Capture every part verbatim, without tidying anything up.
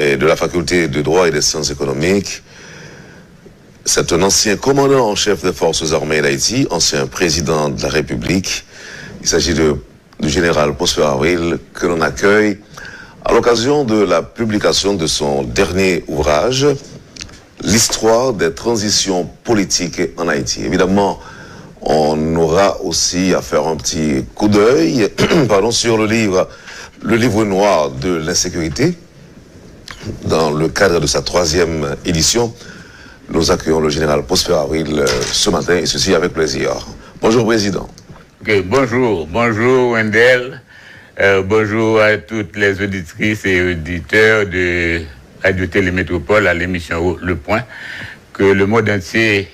et de la faculté de droit et des sciences économiques. C'est un ancien commandant en chef des forces armées d'Haïti, ancien président de la République. Il s'agit de, du général Prosper Avril, que l'on accueille à l'occasion de la publication de son dernier ouvrage, L'histoire des transitions politiques en Haïti. Évidemment, on aura aussi à faire un petit coup d'œil, pardon, sur le livre, le livre noir de l'insécurité. Dans le cadre de sa troisième édition, nous accueillons le général Prosper Avril, euh, ce matin, et ceci avec plaisir. Bonjour, Président. Ok, bonjou. Bonjou, Wendell. Euh, bonjou à toutes les auditrices et auditeurs de Radio Télé Métropole, à l'émission Le Point, que le monde entier,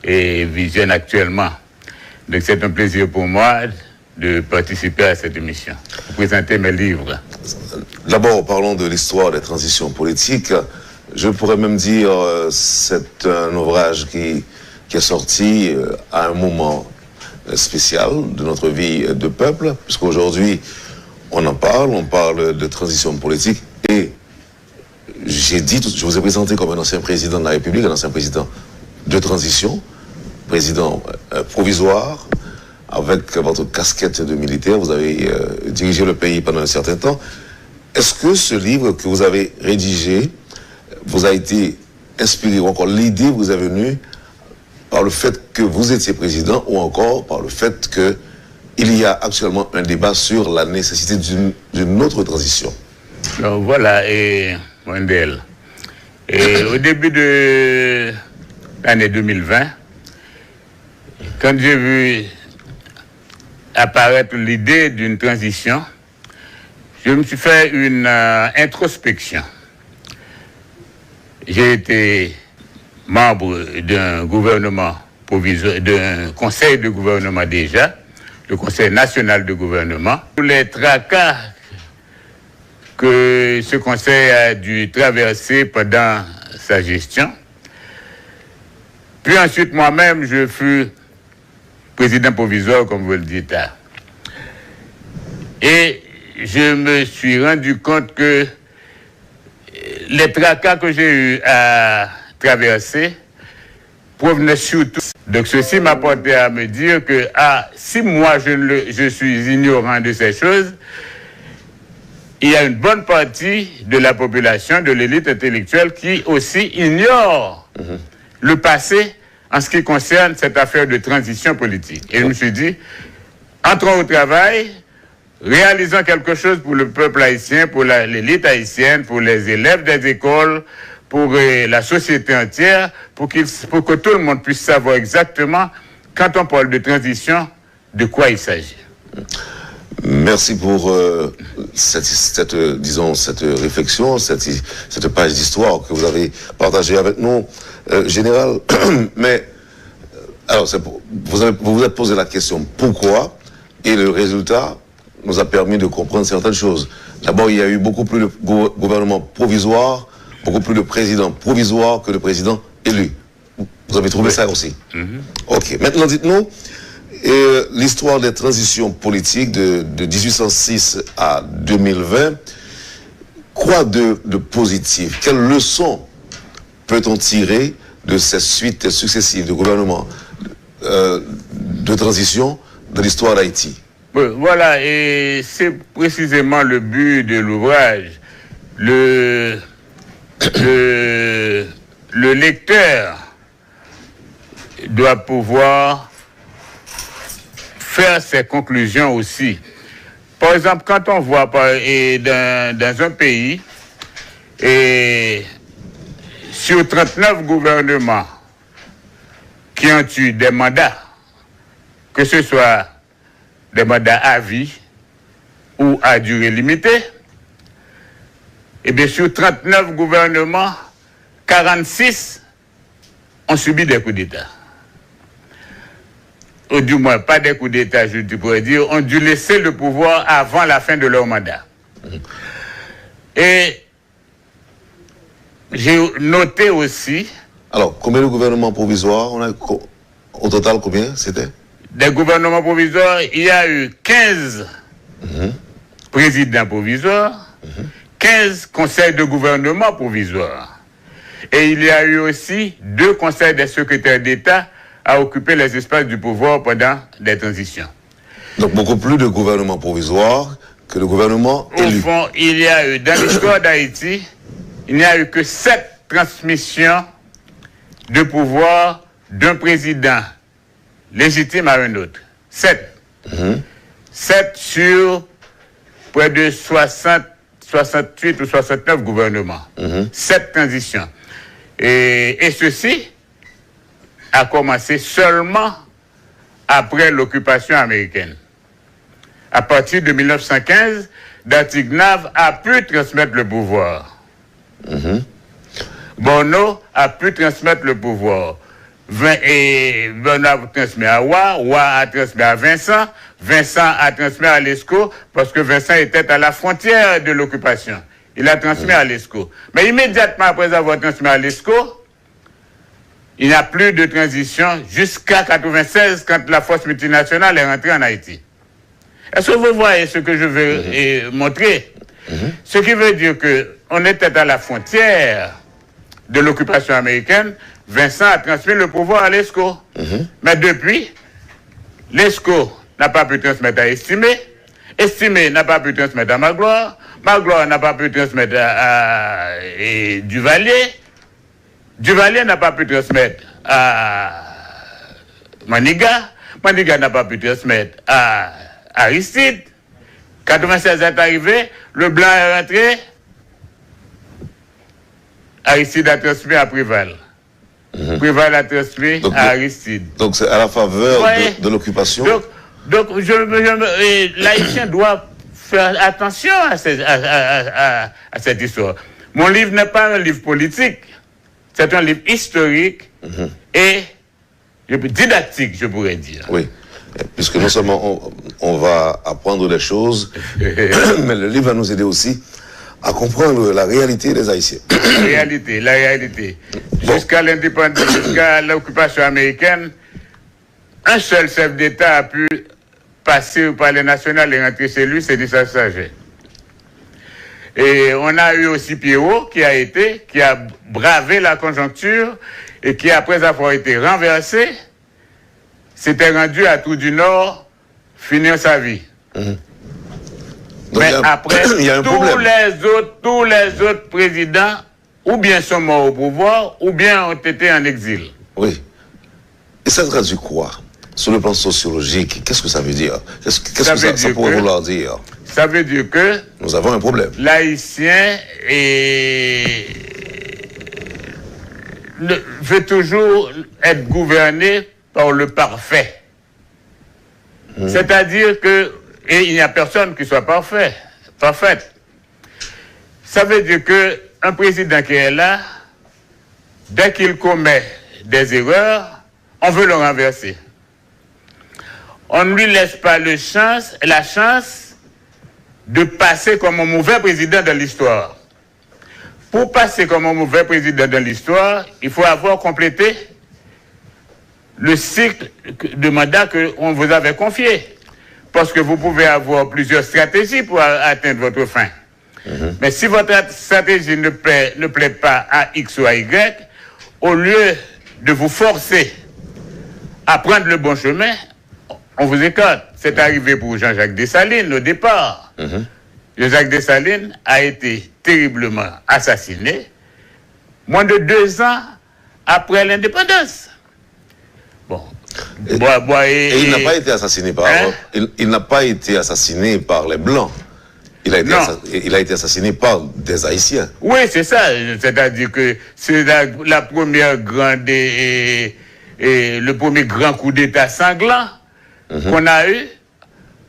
eh, visionne actuellement. Donc, c'est un plaisir pour moi de participer à cette émission, pour présenter mes livres. D'abord, parlons de l'histoire des transitions politiques. Je pourrais même dire, euh, c'est un ouvrage qui, qui est sorti, euh, à un moment, euh, spécial de notre vie, euh, de peuple, puisqu'aujourd'hui, on en parle, on parle de transition politique, et j'ai dit, je vous ai présenté comme un ancien président de la République, un ancien président de transition, président, euh, provisoire, avec votre casquette de militaire, vous avez, euh, dirigé le pays pendant un certain temps. Est-ce que ce livre que vous avez rédigé vous a été inspiré, ou encore l'idée vous est venue par le fait que vous étiez président, ou encore par le fait que il y a actuellement un débat sur la nécessité d'une, d'une autre transition? Donc voilà, et Wendell. Et au début de l'année deux mille vingt, quand j'ai vu apparaître l'idée d'une transition, je me suis fait une, euh, introspection. J'ai été membre d'un gouvernement provisoire, d'un conseil de gouvernement déjà, le Conseil national de gouvernement. Tous les tracas que ce conseil a dû traverser pendant sa gestion. Puis ensuite, moi-même, je fus président provisoire, comme vous le dites là. Et je me suis rendu compte que les tracas que j'ai eu à traverser provenaient surtout. Donc ceci m'a porté à me dire que, ah, si moi je, ne le, je suis ignorant de ces choses, il y a une bonne partie de la population, de l'élite intellectuelle qui aussi ignore le passé en ce qui concerne cette affaire de transition politique. Et je me suis dit, entrons au travail, réalisons quelque chose pour le peuple haïtien, pour la- l'élite haïtienne, pour les élèves des écoles, pour, euh, la société entière, pour, qu'il- pour que tout le monde puisse savoir exactement, quand on parle de transition, de quoi il s'agit. Merci pour, euh, cette, cette, euh, disons, cette réflexion, cette, cette page d'histoire que vous avez partagée avec nous, euh, Général. Mais, euh, alors, c'est pour- vous avez- vous vous êtes posé la question pourquoi, et le résultat nous a permis de comprendre certaines choses. D'abord, il y a eu beaucoup plus de gou- gouvernements provisoires, beaucoup plus de présidents provisoires que de présidents élus. Vous avez trouvé ça aussi? Ok. Maintenant, dites-nous, euh, l'histoire des transitions politiques de, de dix-huit cent six à deux mille vingt, quoi de, de positif? Quelles leçons peut-on tirer de ces suites successives de gouvernements, euh, de transition dans l'histoire d'Haïti? Bon, voilà, et c'est précisément le but de l'ouvrage. Le, le, le lecteur doit pouvoir faire ses conclusions aussi. Par exemple, quand on voit par- et dans, dans un pays, et sur trente-neuf gouvernements qui ont eu des mandats, que ce soit des mandats à vie ou à durée limitée, eh bien, sur trente-neuf gouvernements, quarante-six ont subi des coups d'État. Ou du moins, pas des coups d'État, je pourrais dire, ont dû laisser le pouvoir avant la fin de leur mandat. Et j'ai noté aussi. Alors, combien de gouvernements provisoires on a, co- au total, combien c'était? Des gouvernements provisoires, il y a eu quinze présidents provisoires, quinze conseils de gouvernement provisoires. Et il y a eu aussi deux conseils des secrétaires d'État à occuper les espaces du pouvoir pendant des transitions. Donc beaucoup plus de gouvernements provisoires que de gouvernements élus. Au fond, il y a eu, dans l'histoire d'Haïti, il n'y a eu que sept transmissions de pouvoir d'un président légitime à un autre. Sept. Sept sur près de soixante, soixante-huit ou soixante-neuf gouvernements. Sept transitions. Et, et ceci a commencé seulement après l'occupation américaine. À partir de mille neuf cent quinze, Dartiguenave a pu transmettre le pouvoir. Borno a pu transmettre le pouvoir. Vin- et Borno a transmis à Wa, Wa a transmis à Vincent, Vincent a transmis à Lescot, parce que Vincent était à la frontière de l'occupation. Il a transmis à Lescot. Mais immédiatement après avoir transmis à Lescot, il n'y a plus de transition jusqu'à quatre-vingt-seize, quand la force multinationale est rentrée en Haïti. Est-ce que vous voyez ce que je veux euh, montrer? Ce qui veut dire que on était à la frontière de l'occupation américaine, Vincent a transmis le pouvoir à Lescot. Mais depuis, Lescot n'a pas pu transmettre à Estimé, Estimé n'a pas pu transmettre à Magloire, Magloire n'a pas pu transmettre à, à- et Duvalier, Duvalier n'a pas pu transmettre à Maniga, Maniga n'a pas pu transmettre à Aristide. Quatre-vingt-seize est arrivé, Leblanc est rentré, Aristide a transmis à Préval. Préval a transmis à Aristide. Donc c'est à la faveur de, de l'occupation. Donc, donc je, je, et l'Haïtien doit faire attention à, ces, à, à, à, à cette histoire. Mon livre n'est pas un livre politique, c'est un livre historique et je- didactique, je pourrais dire. Oui. Puisque non seulement on, on va apprendre des choses, mais le livre va nous aider aussi à comprendre la réalité des Haïtiens. La réalité, la réalité. Jusqu'à l'indépendance, jusqu'à l'occupation américaine, un seul chef d'État a pu passer au Palais national et rentrer chez lui, c'est Dussage-Saget. Et on a eu aussi Pierrot qui a été, qui a bravé la conjoncture et qui, après avoir été renversé, s'était rendu à Trou du Nord finir sa vie. Mais après, tous les autres, tous les autres présidents, ou bien sont morts au pouvoir, ou bien ont été en exil. Oui. Et ça traduit quoi? Sur le plan sociologique, qu'est-ce que ça veut dire? Qu'est-ce que ça, ça pourrait vouloir dire? Ça veut dire que nous avons un problème. L'Haïtien est, veut toujours être gouverné par le parfait. C'est-à-dire que, et il n'y a personne qui soit parfait, parfaite. Ça veut dire que un président qui est là, dès qu'il commet des erreurs, on veut le renverser. On ne lui laisse pas le chance, la chance de passer comme un mauvais président dans l'histoire. Pour passer comme un mauvais président dans l'histoire, il faut avoir complété le cycle de mandat que on vous avait confié. Parce que vous pouvez avoir plusieurs stratégies pour atteindre votre fin. Mais si votre stratégie ne plaît, ne plaît pas à X ou à Y, au lieu de vous forcer à prendre le bon chemin, on vous écarte. C'est arrivé pour Jean-Jacques Dessalines au départ. Jean-Jacques Dessalines a été terriblement assassiné moins de deux ans après l'indépendance. Bon. Et, et, et il n'a pas été assassiné par hein? il, il n'a pas été assassiné par les blancs. Il a, été il a été assassiné par des Haïtiens. Oui, c'est ça. C'est-à-dire que c'est la, la première grande et, et le premier grand coup d'État sanglant qu'on a eu,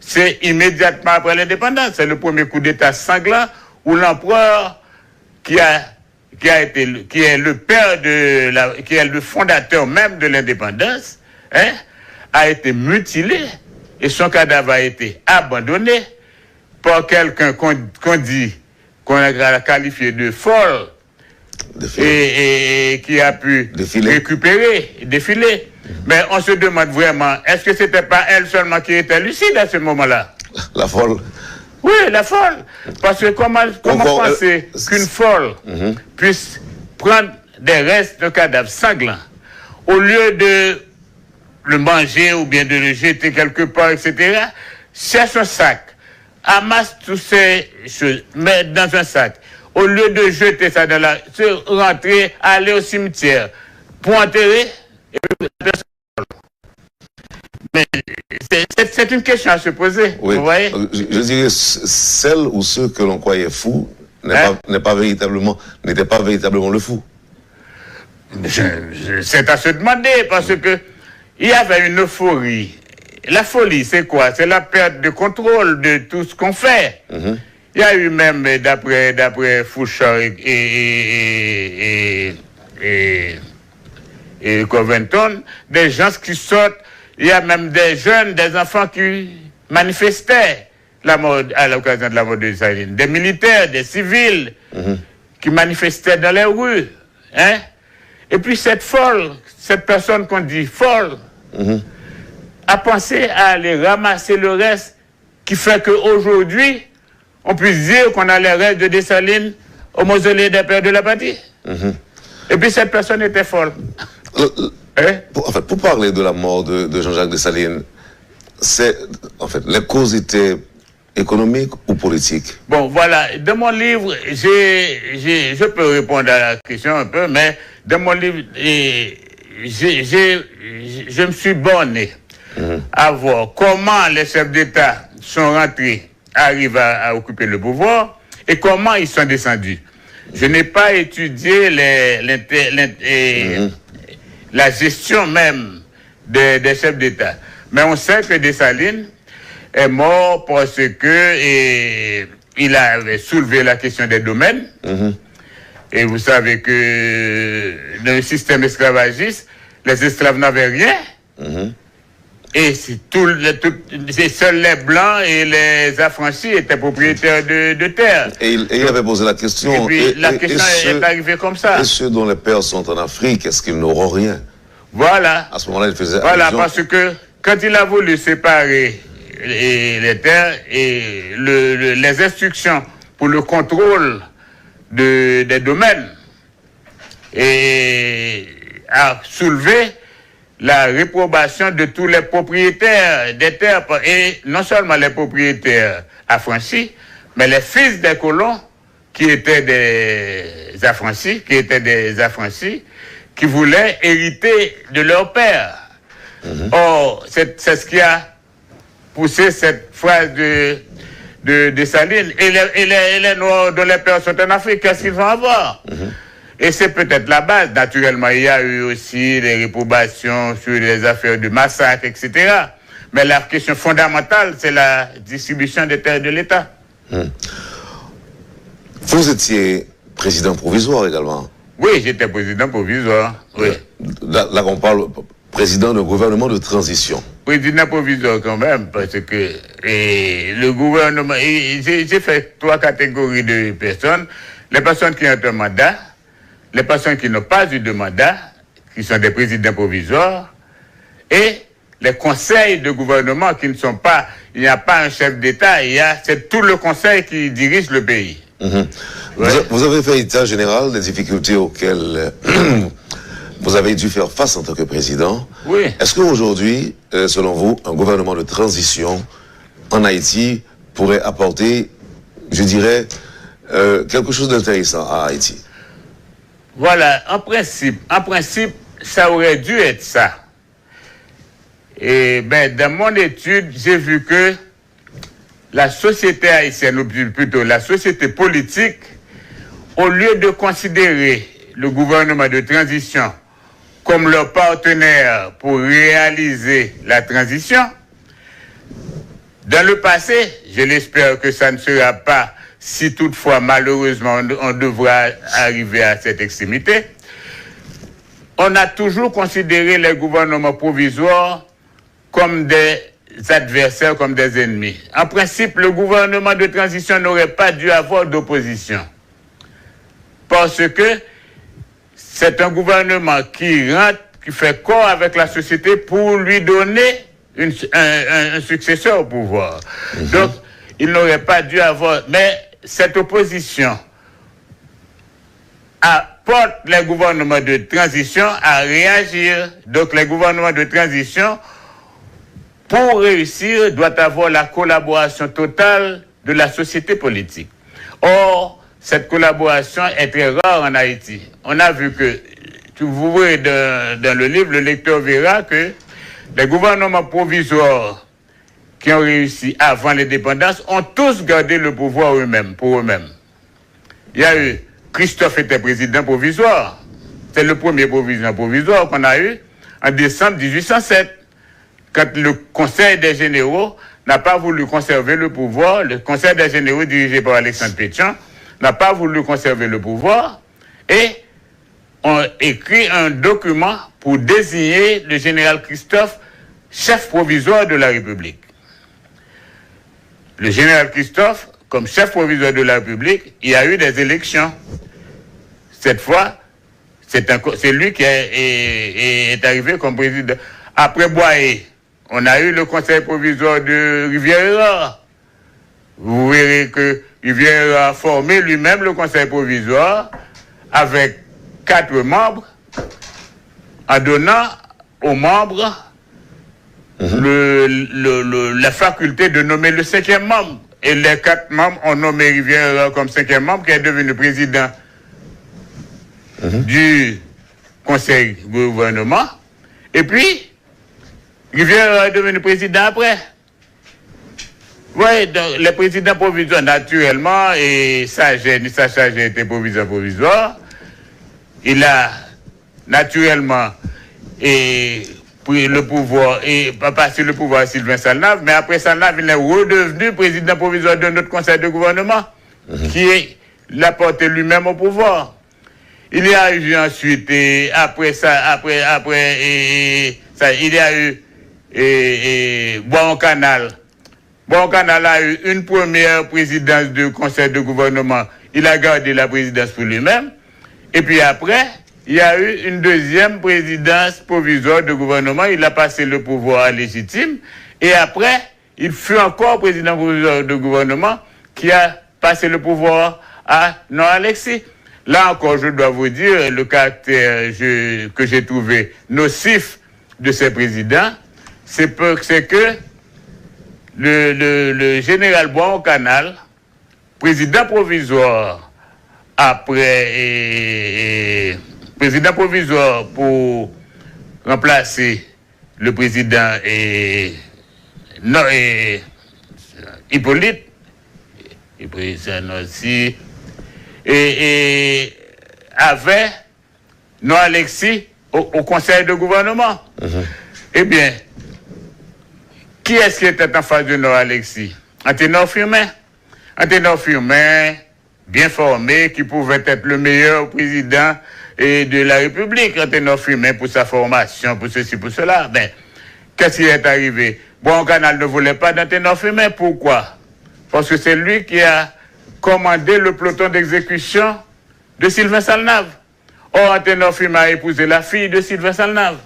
c'est immédiatement après l'indépendance. C'est le premier coup d'État sanglant où l'empereur qui a, qui a été, qui est le père de la, qui est le fondateur même de l'indépendance, hein, a été mutilé et son cadavre a été abandonné par quelqu'un qu'on qu'on dit, qu'on a qualifié de folle, et, et, et qui a pu défiler. Récupérer, défiler. Mais on se demande vraiment, est-ce que c'était pas elle seulement qui était lucide à ce moment-là? La folle. Oui, la folle. Parce que comment, comment penser qu'une folle puisse prendre des restes de cadavres sanglants, au lieu de le manger ou bien de le jeter quelque part, et cetera, cherche un sac, amasse toutes ces choses, mets dans un sac. Au lieu de jeter ça dans la, se rentrer, aller au cimetière pour enterrer, et puis la personne. Mais c'est- c'est c'est une question à se poser, Oui. Vous voyez? Euh, Je, je dirais, c- celles ou ceux que l'on croyait fous n'est Hein? pas, n'est pas véritablement, n'étaient pas véritablement le fou. Je- je- C'est à se demander parce que il y avait une euphorie. La folie, c'est quoi? C'est la perte de contrôle de tout ce qu'on fait. Il y a eu même, d'après d'après Fouchard et, et, et, et, et- et Covington, des gens qui sortent, il y a même des jeunes, des enfants qui manifestaient la mort, à l'occasion de la mort de Dessalines, des militaires, des civils qui manifestaient dans les rues. Hein? Et puis cette folle, cette personne qu'on dit folle, a pensé à aller ramasser le reste qui fait qu'aujourd'hui, on puisse dire qu'on a les restes de Dessalines au mausolée des pères de la patrie. Et puis cette personne était folle. Le- le- Hein? pour, en fait, pour parler de la mort de, de Jean-Jacques Dessalines, c'est, en fait, les causes étaient économiques ou politiques. Bon, voilà, dans mon livre, j'ai, j'ai- je peux répondre à la question un peu, mais dans mon livre, eh, j'ai- j'ai- je me suis borné à voir comment les chefs d'État sont rentrés, arrivent à, à occuper le pouvoir et comment ils sont descendus. Je n'ai pas étudié les- l'inter- l'int- eh, la gestion même des, des chefs d'État. Mais on sait que Dessalines est mort parce que eh, il avait soulevé la question des domaines. Et vous savez que dans le système esclavagiste, les esclaves n'avaient rien. Et c'est tout, le- tout- c'est seuls les blancs et les affranchis étaient propriétaires de, de terres. Et il, et il avait posé la question. Et puis et- la et- question et ceux- est arrivée comme ça. Et ceux dont les pères sont en Afrique, est-ce qu'ils n'auront rien? Voilà. À ce moment-là, il faisait Voilà, allusion. Parce que quand il a voulu séparer les, les terres et le- le- les instructions pour le contrôle de- des domaines, et a soulevé la réprobation de tous les propriétaires des terres, et non seulement les propriétaires affranchis, mais les fils des colons qui étaient des affranchis, qui étaient des affranchis, qui voulaient hériter de leur père. Or, c'est c'est ce qui a poussé cette phrase de, de Dessalines. Et les, et les- et les Noirs dont les pères sont en Afrique, qu'est-ce qu'ils vont avoir? Et c'est peut-être la base. Naturellement, il y a eu aussi des réprobations sur les affaires de massacre, et cetera. Mais la question fondamentale, c'est la distribution des terres de l'État. Vous étiez président provisoire également. Oui, j'étais président provisoire. Oui. Là, là, on parle président d'un gouvernement de transition. Président provisoire quand même, parce que eh, le gouvernement, eh, j'ai j'ai fait trois catégories de personnes. Les personnes qui ont un mandat, les personnes qui n'ont pas eu de mandat, qui sont des présidents provisoires, et les conseils de gouvernement qui ne sont pas, il n'y a pas un chef d'État, il y a, c'est tout le conseil qui dirige le pays. Vous, a- vous avez fait état général des difficultés auxquelles euh, vous avez dû faire face en tant que président. Oui. Est-ce qu'aujourd'hui, euh, selon vous, un gouvernement de transition en Haïti pourrait apporter, je dirais, euh, quelque chose d'intéressant à Haïti? Voilà, en principe, en principe, ça aurait dû être ça. Et ben, dans mon étude, j'ai vu que la société haïtienne, ou plutôt la société politique, au lieu de considérer le gouvernement de transition comme leur partenaire pour réaliser la transition, dans le passé, je l'espère que ça ne sera pas si toutefois malheureusement on, on devra arriver à cette extrémité, on a toujours considéré les gouvernements provisoires comme des adversaires, comme des ennemis. En principe, le gouvernement de transition n'aurait pas dû avoir d'opposition. Parce que c'est un gouvernement qui rentre, qui fait corps avec la société pour lui donner une- un, un- un successeur au pouvoir. Donc, il n'aurait pas dû avoir. Mais cette opposition apporte les gouvernements de transition à réagir. Donc les gouvernements de transition, pour réussir, doivent avoir la collaboration totale de la société politique. Or, cette collaboration est très rare en Haïti. On a vu que, vous verrez dans, dans le livre, le lecteur verra que les gouvernements provisoires qui ont réussi avant l'indépendance ont tous gardé le pouvoir eux-mêmes, pour eux-mêmes. Il y a eu, Christophe était président provisoire. C'est le premier président provisoire qu'on a eu en décembre dix-huit cent sept, quand le Conseil des généraux n'a pas voulu conserver le pouvoir, le Conseil des généraux dirigé par Alexandre Pétion n'a pas voulu conserver le pouvoir et ont écrit un document pour désigner le général Christophe chef provisoire de la République. Le général Christophe, comme chef provisoire de la République, il y a eu des élections. Cette fois, c'est un co- c'est lui qui est, est- est arrivé comme président. Après Boyer, on a eu le conseil provisoire de Rivière-Hérard. Vous verrez que Rivière-Hérard a formé lui-même le conseil provisoire avec quatre membres en donnant aux membres le- le- le- la faculté de nommer le cinquième membre. Et les quatre membres ont nommé Rivière-Hérard comme cinquième membre, qui est devenu président du conseil gouvernement. Et puis, Rivière-Hérard est devenu président après. Oui, donc les présidents provisoires, naturellement, et Saget, Nissa Saget était proviseur provisoire. Il a naturellement et pris le pouvoir et pas passé le pouvoir à Sylvain Salnave, mais après Salnave, il est redevenu président provisoire d'un autre conseil de gouvernement qui est- l'a porté lui-même au pouvoir. Il y a eu ensuite, et après ça, après, après et, et ça, il y a eu et, et Boiron Canal. Boiron Canal a eu une première présidence de conseil de gouvernement. Il a gardé la présidence pour lui-même. Et puis après, il y a eu une deuxième présidence provisoire de gouvernement. Il a passé le pouvoir à Légitime. Et après, il fut encore président provisoire de gouvernement qui a passé le pouvoir à Nord Alexis. Là encore, je dois vous dire le caractère je- que j'ai trouvé nocif de ces présidents, c'est peu- c'est que le, le- le général Boiron Canal, président provisoire après, et- et- président provisoire pour remplacer le président et, non, et Hippolyte, le président aussi, et, et avait Nord Alexis au, au conseil de gouvernement. Eh bien, qui est-ce qui était en face de Nord Alexis? Anténor Firmin. Anténor Firmin, bien formé, qui pouvait être le meilleur président et de la République. Anténor Firmin, pour sa formation, pour ceci, pour cela. Ben, qu'est-ce qui est arrivé? Boiron Canal ne voulait pas d'Anténor Firmin. Pourquoi? Parce que c'est lui qui a commandé le peloton d'exécution de Sylvain Salnave. Or, Anténor Firmin a épousé la fille de Sylvain Salnave.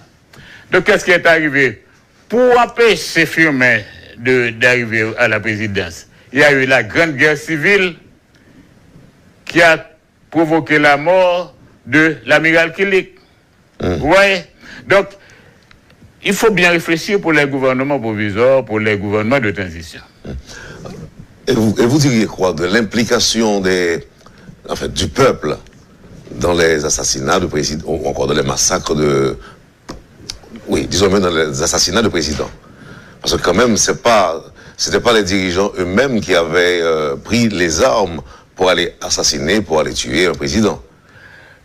Donc, qu'est-ce qui est arrivé? Pour empêcher Firmin de- d'arriver à la présidence, il y a eu la grande guerre civile qui a provoqué la mort de l'amiral Killick. Vous voyez? Donc, il faut bien réfléchir pour les gouvernements provisoires, pour les gouvernements de transition. Et vous, et vous diriez quoi de l'implication des, en fait, du peuple dans les assassinats de présidents ou encore dans les massacres de, oui, disons même dans les assassinats de présidents? Parce que quand même, c'est pas, c'était pas les dirigeants eux-mêmes qui avaient euh, pris les armes pour aller assassiner, pour aller tuer un président.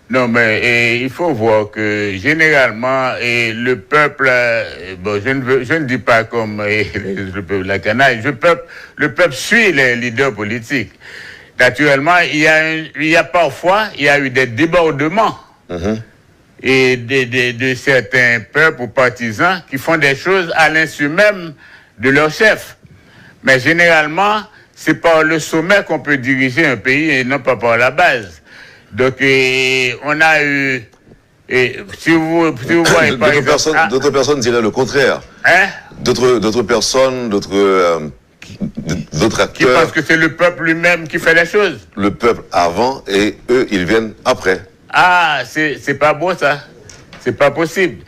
Non, mais eh, il faut voir que généralement, eh, le peuple, eh, bon, je ne, veux- je ne dis pas comme eh, le peuple la canaille, je, peuple, le peuple suit les leaders politiques. Naturellement, il y a, un- il y a parfois, il y a eu des débordements et de, de- de certains peuples ou partisans qui font des choses à l'insu même de leur chef. Mais généralement, c'est par le sommet qu'on peut diriger un pays et non pas par la base. Donc, eh, on a eu, eh, si vous, si vous voyez par D'autres exemple, personnes, ah, d'autres personnes diraient le contraire. hein? D'autres, d'autres personnes, d'autres, euh, d'autres acteurs. Qui pensent que c'est le peuple lui-même qui fait les choses. Le peuple avant et eux, ils viennent après. Ah, c'est c'est pas beau ça. C'est pas possible.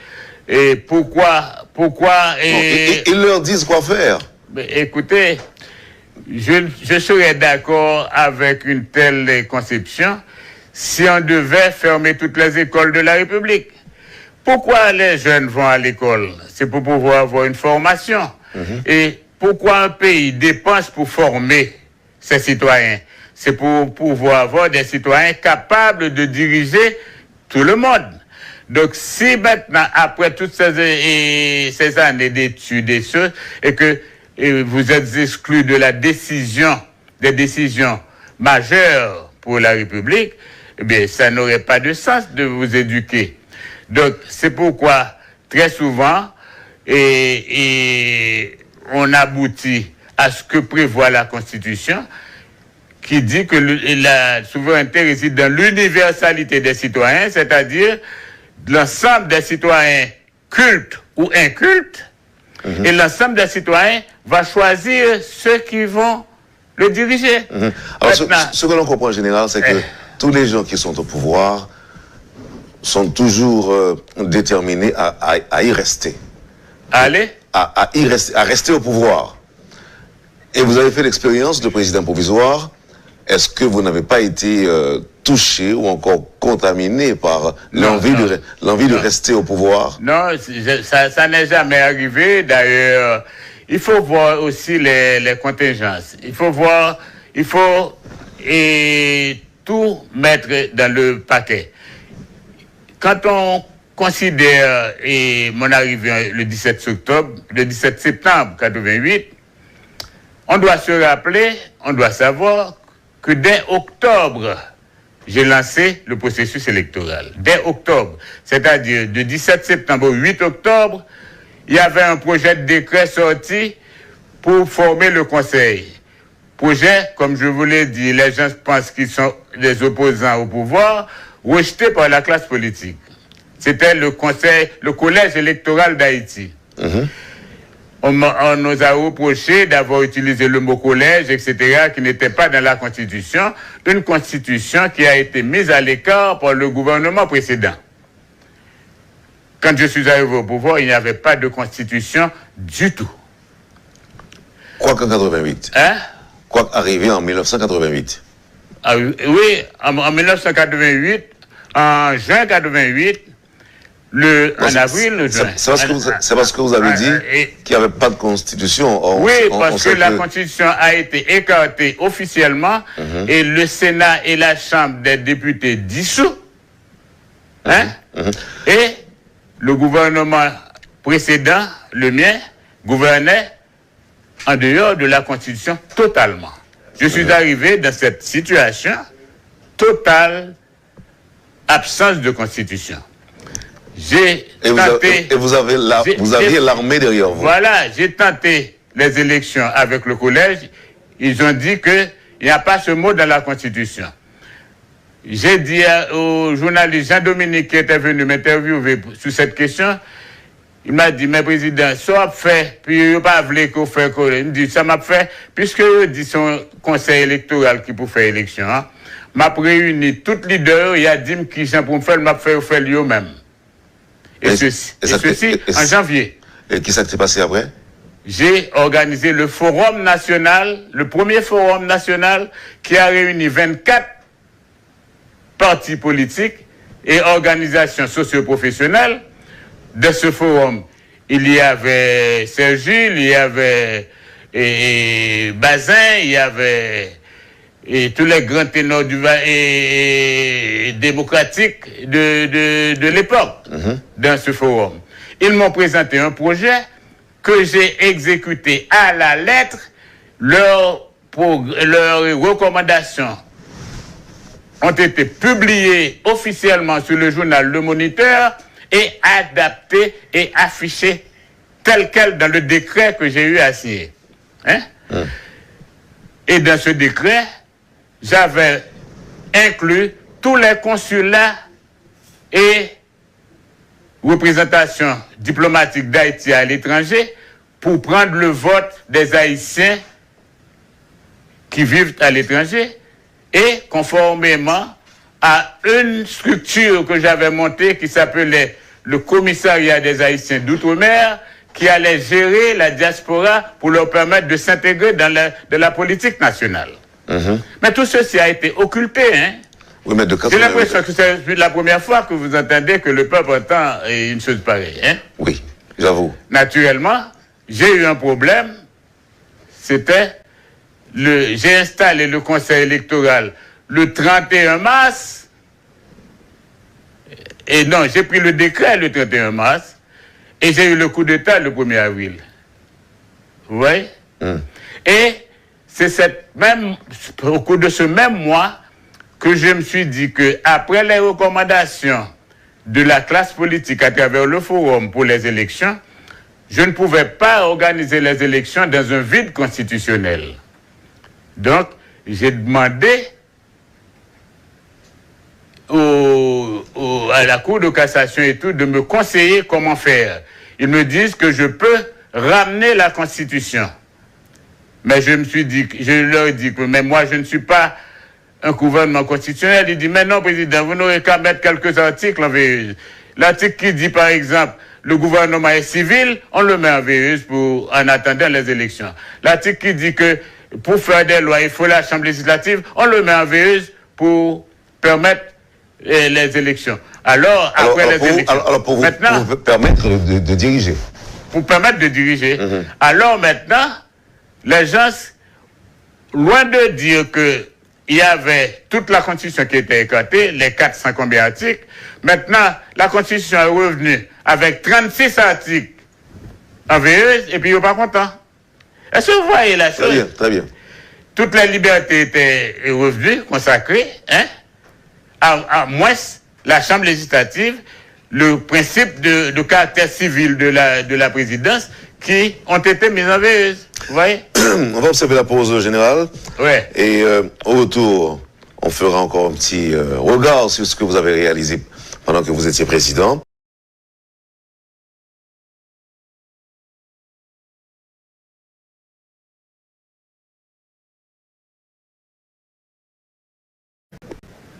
Et pourquoi pourquoi et... Non, ils leur disent quoi faire. Écoutez, je je serais d'accord avec une telle conception si on devait fermer toutes les écoles de la République. Pourquoi les jeunes vont à l'école? C'est pour pouvoir avoir une formation. Et pourquoi un pays dépense pour former ses citoyens? C'est pour pouvoir avoir des citoyens capables de diriger tout le monde. Donc, si maintenant, après toutes ces, et ces années d'études et ce, et que et vous êtes exclu de la décision, des décisions majeures pour la République, eh bien, ça n'aurait pas de sens de vous éduquer. Donc, c'est pourquoi, très souvent, et, et on aboutit à ce que prévoit la Constitution, qui dit que le- la souveraineté réside dans l'universalité des citoyens, c'est-à-dire l'ensemble des citoyens, cultes ou incultes, et l'ensemble des citoyens va choisir ceux qui vont le diriger. Mhm. Alors, ce, Maintenant, ce que l'on comprend en général, c'est que tous les gens qui sont au pouvoir sont toujours euh, déterminés à, à- à y rester. Allez. À, à y rester, à rester au pouvoir. Et vous avez fait l'expérience de président provisoire. Est-ce que vous n'avez pas été euh, touché ou encore contaminé par l'envie de, l'envie de rester au pouvoir? Non, ça, ça n'est jamais arrivé. D'ailleurs, il faut voir aussi les, les contingences. Il faut voir, il faut et tout mettre dans le paquet. Quand on considère et mon arrivée le dix-sept octobre, le dix-sept septembre quatre-vingt-huit, on doit se rappeler, on doit savoir que dès octobre, j'ai lancé le processus électoral. Dès octobre, c'est-à-dire de dix-sept septembre au huit octobre, il y avait un projet de décret sorti pour former le conseil. Projet, comme je vous l'ai dit, les gens pensent qu'ils sont des opposants au pouvoir, rejeté par la classe politique. C'était le conseil, le collège électoral d'Haïti. Mhm. On, on nous a reproché d'avoir utilisé le mot collège, et cetera, qui n'était pas dans la Constitution, une Constitution qui a été mise à l'écart par le gouvernement précédent. Quand je suis arrivé au pouvoir, il n'y avait pas de constitution du tout. Quoique en quatre-vingt-huit. Hein? Quoique arrivé en mille neuf cent quatre-vingt-huit. Ah oui, en, en mille neuf cent quatre-vingt-huit, en juin quatre-vingt-huit, le, en avril, le juin. C'est parce que vous, c'est parce que vous avez dit qu'il n'y avait pas de constitution. Oui, parce que la constitution a été écartée officiellement et le Sénat et la Chambre des députés dissous. Hein? Et le gouvernement précédent, le mien, gouvernait en dehors de la Constitution totalement. Je suis arrivé dans cette situation totale absence de constitution. J'ai tenté. Et vous avez, et vous avez la, vous aviez l'armée derrière vous. Voilà, j'ai tenté les élections avec le collège. Ils ont dit que il n'y a pas ce mot dans la Constitution. J'ai dit à- au journaliste Jean-Dominique qui était venu m'interviewer sur cette question, il m'a dit, mais président, sa w ap fè, pi yo pa vle ke w fè kole. M di, sa m ap fè, piske yo di se yon konsèy elektoral ki pou fè eleksyon an, m ap reyini tout lidè yo, y a di m kijan pou m fè l, m ap fè yo fè l yo menm. Et ceci, et ceci en janvier. Et qui ça qui s'est passé après? J'ai organisé le forum national, le premier forum national qui a réuni vingt-quatre partis politiques et organisations socio-professionnelles de ce forum. Il y avait Serge Jules, il y avait et, et Bazin, il y avait et tous les grands ténors du, et, et démocratiques de, de, de l'époque dans ce forum. Ils m'ont présenté un projet que j'ai exécuté à la lettre. Leurs, prog- leurs recommandations ont été publiées officiellement sur le journal Le Moniteur et adaptées et affichées telles quelles dans le décret que j'ai eu à signer. Hein? Et dans ce décret, j'avais inclus tous les consulats et représentations diplomatiques d'Haïti à l'étranger pour prendre le vote des Haïtiens qui vivent à l'étranger et conformément à une structure que j'avais montée qui s'appelait le Commissariat des Haïtiens d'Outre-mer, qui allait gérer la diaspora pour leur permettre de s'intégrer dans la, dans la politique nationale. Mhm. Mais tout ceci a été occulté, hein. Oui, mais de J'ai l'impression que c'est la première fois que vous entendez que le peuple entend, euh, une chose pareille, hein. Oui, j'avoue. Naturellement, j'ai eu un problème. C'était le, j'ai installé le conseil électoral le trente et un mars. Et non, j'ai pris le décret le trente et un mars et j'ai eu le coup d'État le premier avril. Vous voyez? Hmm. Et c'est cette même, au cours de ce même mois que je me suis dit que après les recommandations de la classe politique à travers le Forum pour les élections, je ne pouvais pas organiser les élections dans un vide constitutionnel. Donc, j'ai demandé au, au, à la Cour de cassation et tout de me conseiller comment faire. Ils me disent que je peux ramener la Constitution. Mais je me suis dit, je leur ai dit que, mais moi, je ne suis pas un gouvernement constitutionnel. Il dit, mais non, président, vous n'aurez qu'à mettre quelques articles en veilleuse. L'article qui dit, par exemple, le gouvernement est civil, on le met en veilleuse pour, en attendant les élections. L'article qui dit que pour faire des lois, il faut la Chambre législative, on le met en veilleuse pour permettre, euh, les élections. Alors, Alors, après alors, les pour, élections. alors, alors, pour vous, Maintenant, pour vous permettre de, de diriger. Pour permettre de diriger. Mhm. Alors maintenant, les gens, loin de dire que il y avait toute la Constitution qui était écartée, les quatre cents combien articles. Maintenant, la Constitution est revenue avec trente-six articles en veilleuse, et puis ils sont pas contents. Est-ce que vous voyez la chose? Très bien, très bien. Toutes les libertés étaient revenues, consacrées, hein? À, à moins la Chambre législative, le principe de, de caractère civil de la, de la présidence qui ont été mis en veilleuse. Vous voyez? On va observer la pause générale. Ouais. Et, euh, au retour, on fera encore un petit, euh, regard sur ce que vous avez réalisé pendant que vous étiez président.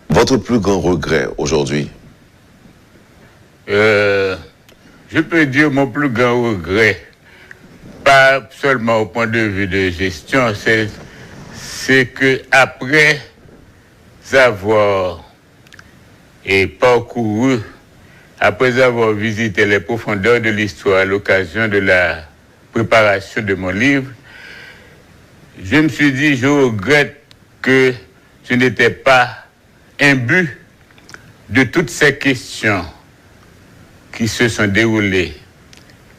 Votre plus grand regret aujourd'hui? Euh, je peux dire mon plus grand regret, pas seulement au point de vue de gestion, c'est, c'est que après avoir et parcouru, après avoir visité les profondeurs de l'histoire à l'occasion de la préparation de mon livre, je me suis dit, je regrette que je n'étais pas imbu de toutes ces questions qui se sont déroulées,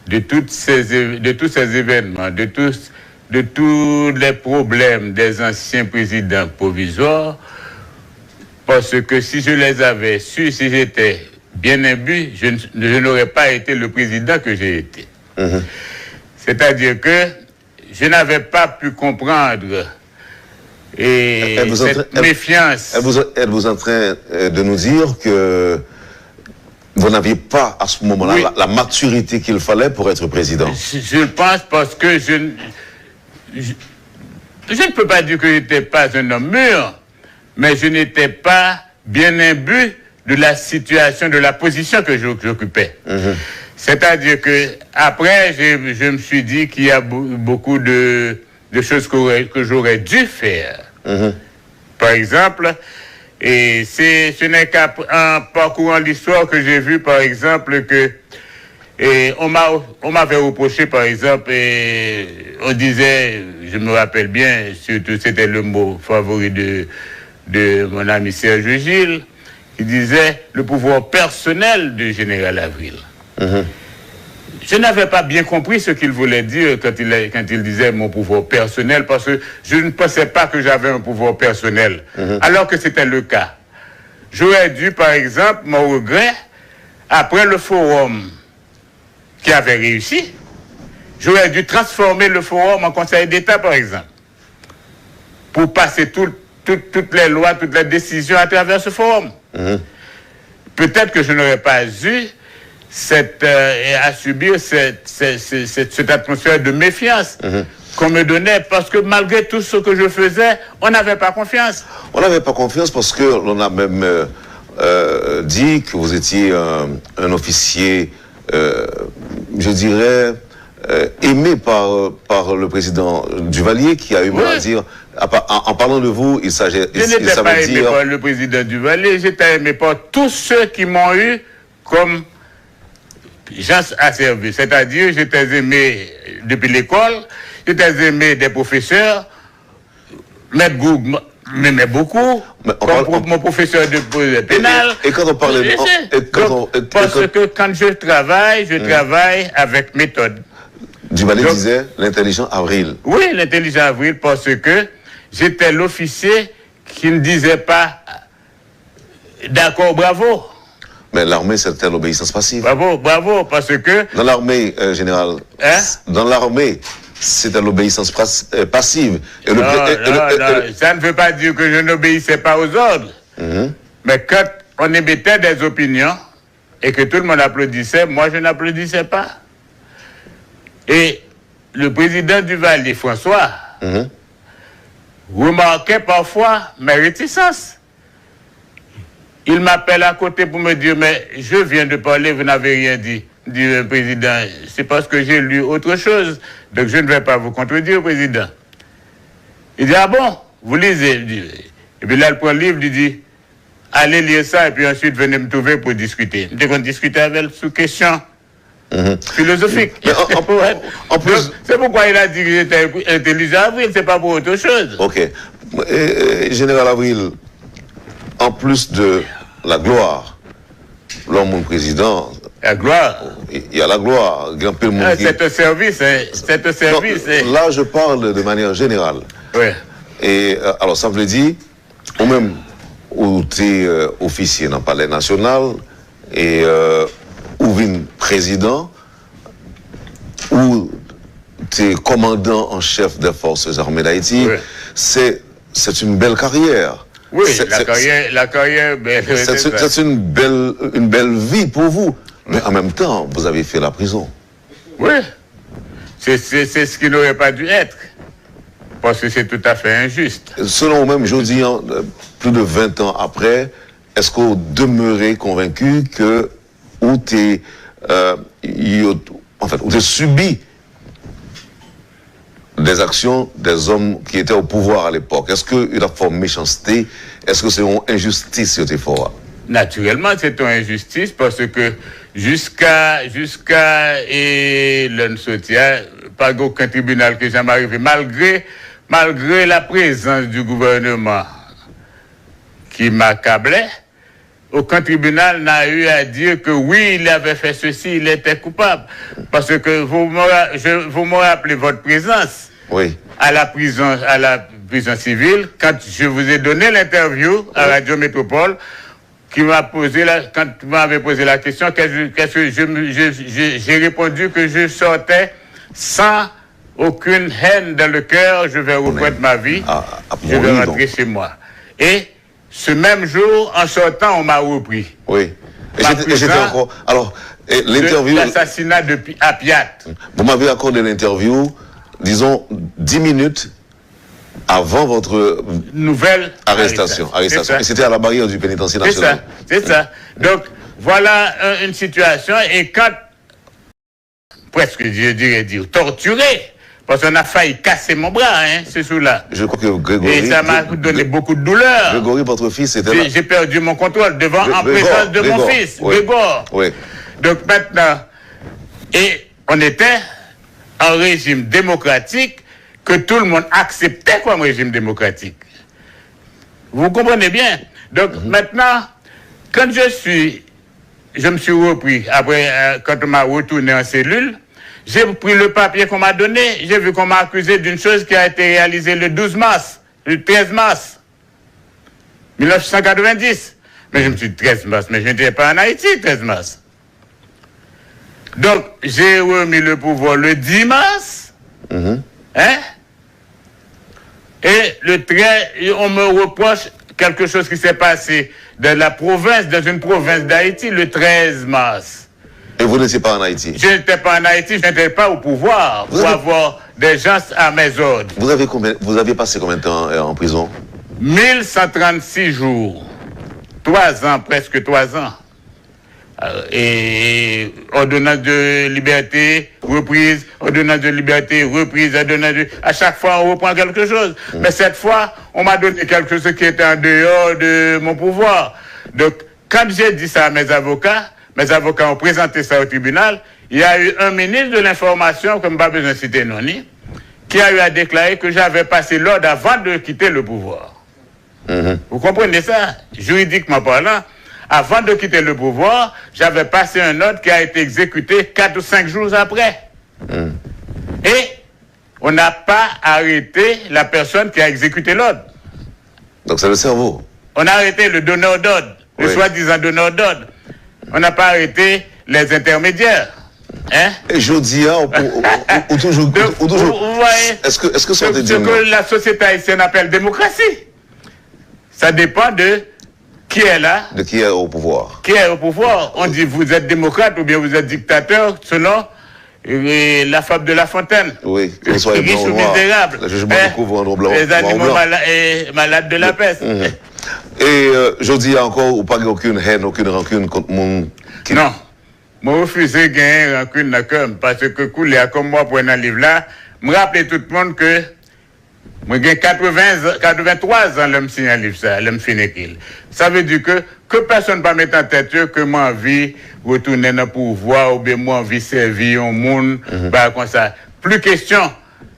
de toutes ces é-, de tous ces événements, de tous, de tous les problèmes des anciens présidents provisoires, parce que si je les avais su, si j'étais bien imbu, je n-, je n'aurais pas été le président que j'ai été. Mhm. C'est-à-dire que je n'avais pas pu comprendre, eh, Êtes-vous en train, cette êtes, méfiance. Êtes-vous, êtes-vous en train, euh, de nous dire que vous n'aviez pas à ce moment-là Oui. la, la maturité qu'il fallait pour être président? Je, je le pense parce que je, n-, je, je ne peux pas dire que je n'étais pas un homme mûr, mais je n'étais pas bien imbu de la situation, de la position que j'o-, j'occupais. Mhm. C'est-à-dire que après, je, je me suis dit qu'il y a bou-, beaucoup de, de choses que, que j'aurais dû faire. Mhm. Par exemple, et c'est, ce n'est qu'en parcourant l'histoire que j'ai vu, par exemple, que Et on m'a, on m'avait reproché, par exemple, et on disait, je me rappelle bien, surtout c'était le mot favori de, de mon ami Serge Gilles, qui disait le pouvoir personnel du général Avril. Mhm. Je n'avais pas bien compris ce qu'il voulait dire quand il, quand il disait mon pouvoir personnel, parce que je ne pensais pas que j'avais un pouvoir personnel, mhm, alors que c'était le cas. J'aurais dû, par exemple, mon regret, après le forum qui avait réussi, j'aurais dû transformer le forum en Conseil d'État, par exemple, pour passer tout, tout, toutes les lois, toutes les décisions à travers ce forum. Mhm. Peut-être que je n'aurais pas eu cette, euh, à subir cette, cette, cette, cette, cette atmosphère de méfiance. Mhm. qu'on me donnait, parce que malgré tout ce que je faisais, on n'avait pas confiance. On n'avait pas confiance parce que l'on a même euh, euh, dit que vous étiez un, un officier, euh, je dirais, euh, aimé par, par le président Duvalier, qui a eu, oui, à dire, en, en, parlant de vous, il, il savait dire... Je n'étais pas aimé par le président Duvalier, j'étais aimé par tous ceux qui m'ont eu comme gens à servir. C'est-à-dire, j'étais aimé depuis l'école, j'étais aimé des professeurs, Maître Goug m'aimait beaucoup, comme mon professeur de pénal. Et, et, et quand on parle de... Et, et, donc, parce que quand je travaille, je travaille avec méthode. Duvalier disait l'intelligent Avril. Oui, l'intelligent Avril, parce que j'étais l'officier qui ne disait pas d'accord, bravo. Mais l'armée, c'était l'obéissance passive. Bravo, bravo, parce que... Dans l'armée, euh, général, hein? Dans l'armée, c'était l'obéissance euh, passive. Et le, non, et, et, non, et, non, ça ne veut pas dire que je n'obéissais pas aux ordres. Mm -hmm. Mais quand on émettait des opinions et que tout le monde applaudissait, moi, je n'applaudissais pas. Et le président Duvalier, François, mm -hmm. remarquait parfois mes réticences. Il m'appelle à côté pour me dire, mais je viens de parler, vous n'avez rien dit. Je dis, président, c'est parce que j'ai lu autre chose, donc je ne vais pas vous contredire, président. Il dit, ah bon, vous lisez? Je dis, et puis là, il prend le livre, il dit, allez lire ça, et puis ensuite venez me trouver pour discuter. Je dis qu'on discutait avec elle sous question. Filozofik. An plis... Se poukwa il a di ke se te entelijan Avril, se pa pou otre choz. Ok. Jeneral Avril, an plis de la glwa, lè yon moun prezidan, la glwa, il y a la gloire, gen anpil moun ki... C'est un service, hein. C'est un service. Là, je parle de manière générale. Oui. Et, euh, alors, ça veut dire, Ou menm, ou te euh, ofisye nan Palè Nasyonal e euh, ou vin prezidan, ou te kòmandan an chèf des Forces Armées d'Haïti. Oui. C'est, c'est une belle carrière. Oui, c'est, la carrière, la carrière, ben, c'est, c'est une belle, une belle vie pour vous. Mais en même temps, vous avez fait la prison. Oui. C'est, c'est, c'est ce qui n'aurait pas dû être. Parce que c'est tout à fait injuste. Selon ou menm, jodi a, plus de vingt ans après, est-ce que vous demeurez convaincu que ou te, euh, yo, en fait, ou te subi des actions des hommes qui étaient au pouvoir à l'époque? Est-ce que il a fait méchanceté? Est-ce que c'est une injustice yo te fè a? Naturellement, c'est une injustice parce que Jiska, jiska e lè n soti a, pa gen okenn tribinal ki janm arive, malgre, malgre la présence du gouvernement qui m'accablait, aucun tribunal n'a eu à dire que oui, il avait fait ceci, il était coupable. Parce que vous me, je, vous me rappelez votre présence Oui. à la prison, à la prison civile, quand je vous ai donné l'interview à Radio Métropole, qui m'a posé la, quand vous m'avez posé la question, qu'est-ce que, qu'est-ce que je, je, je, j'ai répondu que je sortais sans aucune haine dans le cœur, je vais reprendre ma vie, Ah, ah, je vais oui, rentrer donc. Chez moi. Et ce même jour, en sortant, on m'a repris. Oui. Et Ma j'étais, et j'étais prison, encore. Alors, et de l'interview, l'assassinat de Pi- à Piat. Vous m'avez accordé l'interview, disons, dix minutes avant votre Nouvelle arrestation. arrestation. Et c'était à la barrière du pénitencier C'est ça, national. C'est ça. Donc, voilà euh, une situation. Et quand, presque, je dirais dire, torturé, parce qu'on a failli casser mon bras, hein, ce jour-là. Je crois que Grégory... Et ça m'a donné beaucoup de douleur. Grégory, votre fils, était là. J'ai perdu mon contrôle devant, Gré- en Grégor, présence de mon Grégor, fils, oui. Grégor. Oui. Donc maintenant, et on était en régime démocratique que tout le monde acceptait comme régime démocratique. Vous comprenez bien. Donc maintenant, quand je suis, je me suis repris, après, euh, quand on m'a retourné en cellule, j'ai pris le papier qu'on m'a donné, j'ai vu qu'on m'a accusé d'une chose qui a été réalisée le douze mars, le treize mars mille neuf cent quatre-vingt-dix. Mais je me suis dit, treize mars, mais je n'étais pas en Haïti, treize mars. Donc, j'ai remis le pouvoir le dix mars. Hein? Et le treize, on me reproche quelque chose qui s'est passé dans la province, dans une province d'Haïti, le treize mars. Et vous n'étiez pas en Haïti. Je n'étais pas en Haïti, je n'étais pas au pouvoir Vous pour avez- avoir des gens à mes ordres. Vous avez, combien, vous avez passé combien de temps euh, en prison? Mille cent trente-six jours. Trois ans, presque trois ans. Euh, et ordonnance de liberté, reprise, ordonnance de liberté, reprise, ordonnance de... À chaque fois, on reprend quelque chose. Mm. Mais cette fois, on m'a donné quelque chose qui était en dehors de mon pouvoir. Donc, quand j'ai dit ça à mes avocats, mes avocats ont présenté ça au tribunal, il y a eu un ministre de l'Information, que je ne vais pas citer non, ni, qui a eu à déclarer que j'avais passé l'ordre avant de quitter le pouvoir. Vous comprenez ça? Juridiquement parlant, avant de quitter le pouvoir, j'avais passé un ordre qui a été exécuté quatre ou cinq jours après. Et on n'a pas arrêté la personne qui a exécuté l'ordre. Donc c'est le cerveau. On a arrêté le donneur d'ordre, le soi-disant donneur d'ordre. On n'a pas arrêté les intermédiaires. Hein? E jodi a, ou, ou, ou, ou toujou, ou, ou toujou. Vous voyez, Est-ce que, est-ce que ça ce, te dit ce non? Que la société haïtienne appelle démocratie, ça dépend de qui est là, De qui est au pouvoir? Qui est au pouvoir. On dit vous êtes démocrate ou bien vous êtes dictateur selon euh, la fable de La Fontaine. Oui, que vous soyez Riche blanc ou ou noir. Misérable. Le jugement Hein? du couvre en blanc, Les noir ou animaux blanc. mala- et malades de la peste. E euh, jodi a ankò, ou pa gen okenn hèn, okenn rankin kont moun ki... Non. Mwen refize genyen rankin nan kè m, paske koulye a, kòm w ap wè nan liv la, m raple tout moun ke mwen gen katreven, katreven twa zan lè m siyen liv sa, lè m fin ekri l. Sa vle di ke, ke pèsonn pa met an tèt yo ke m anvi retounen nan pouvwa oubyen m anvi sèvi yon moun, bagay konsa. Plus question.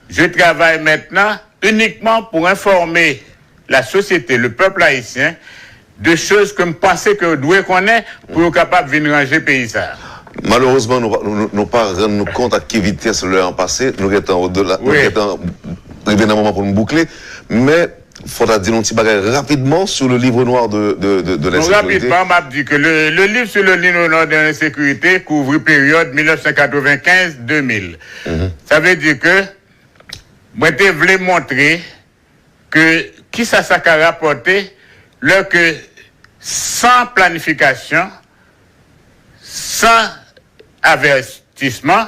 Je travaille maintenant uniquement pour informer la société, le peuple haïtien, de choses que m panse ke yo dwe konnen pou yo kapab vin ranje peyi sa. Malerezman, nou, pa- nou, nou pa rann nou kont ak ki vitès lè an pase. Nou gentan odela, nou Oui. Gentan rive nan moman pou nou boukle. Men, fò ta di nou ti bagay rapidman sou le livre noir de, de, de, de Bon, l'insécurité. Rapidman, m ap di ke le, le livre sur le livre noir de l'insécurité couvre période mil nèf san katrevenkenz de mil. Sa vle di ke mwen te vle montre ke kisa sa ka rapòte lè ke san planifikasyon, san avertissement,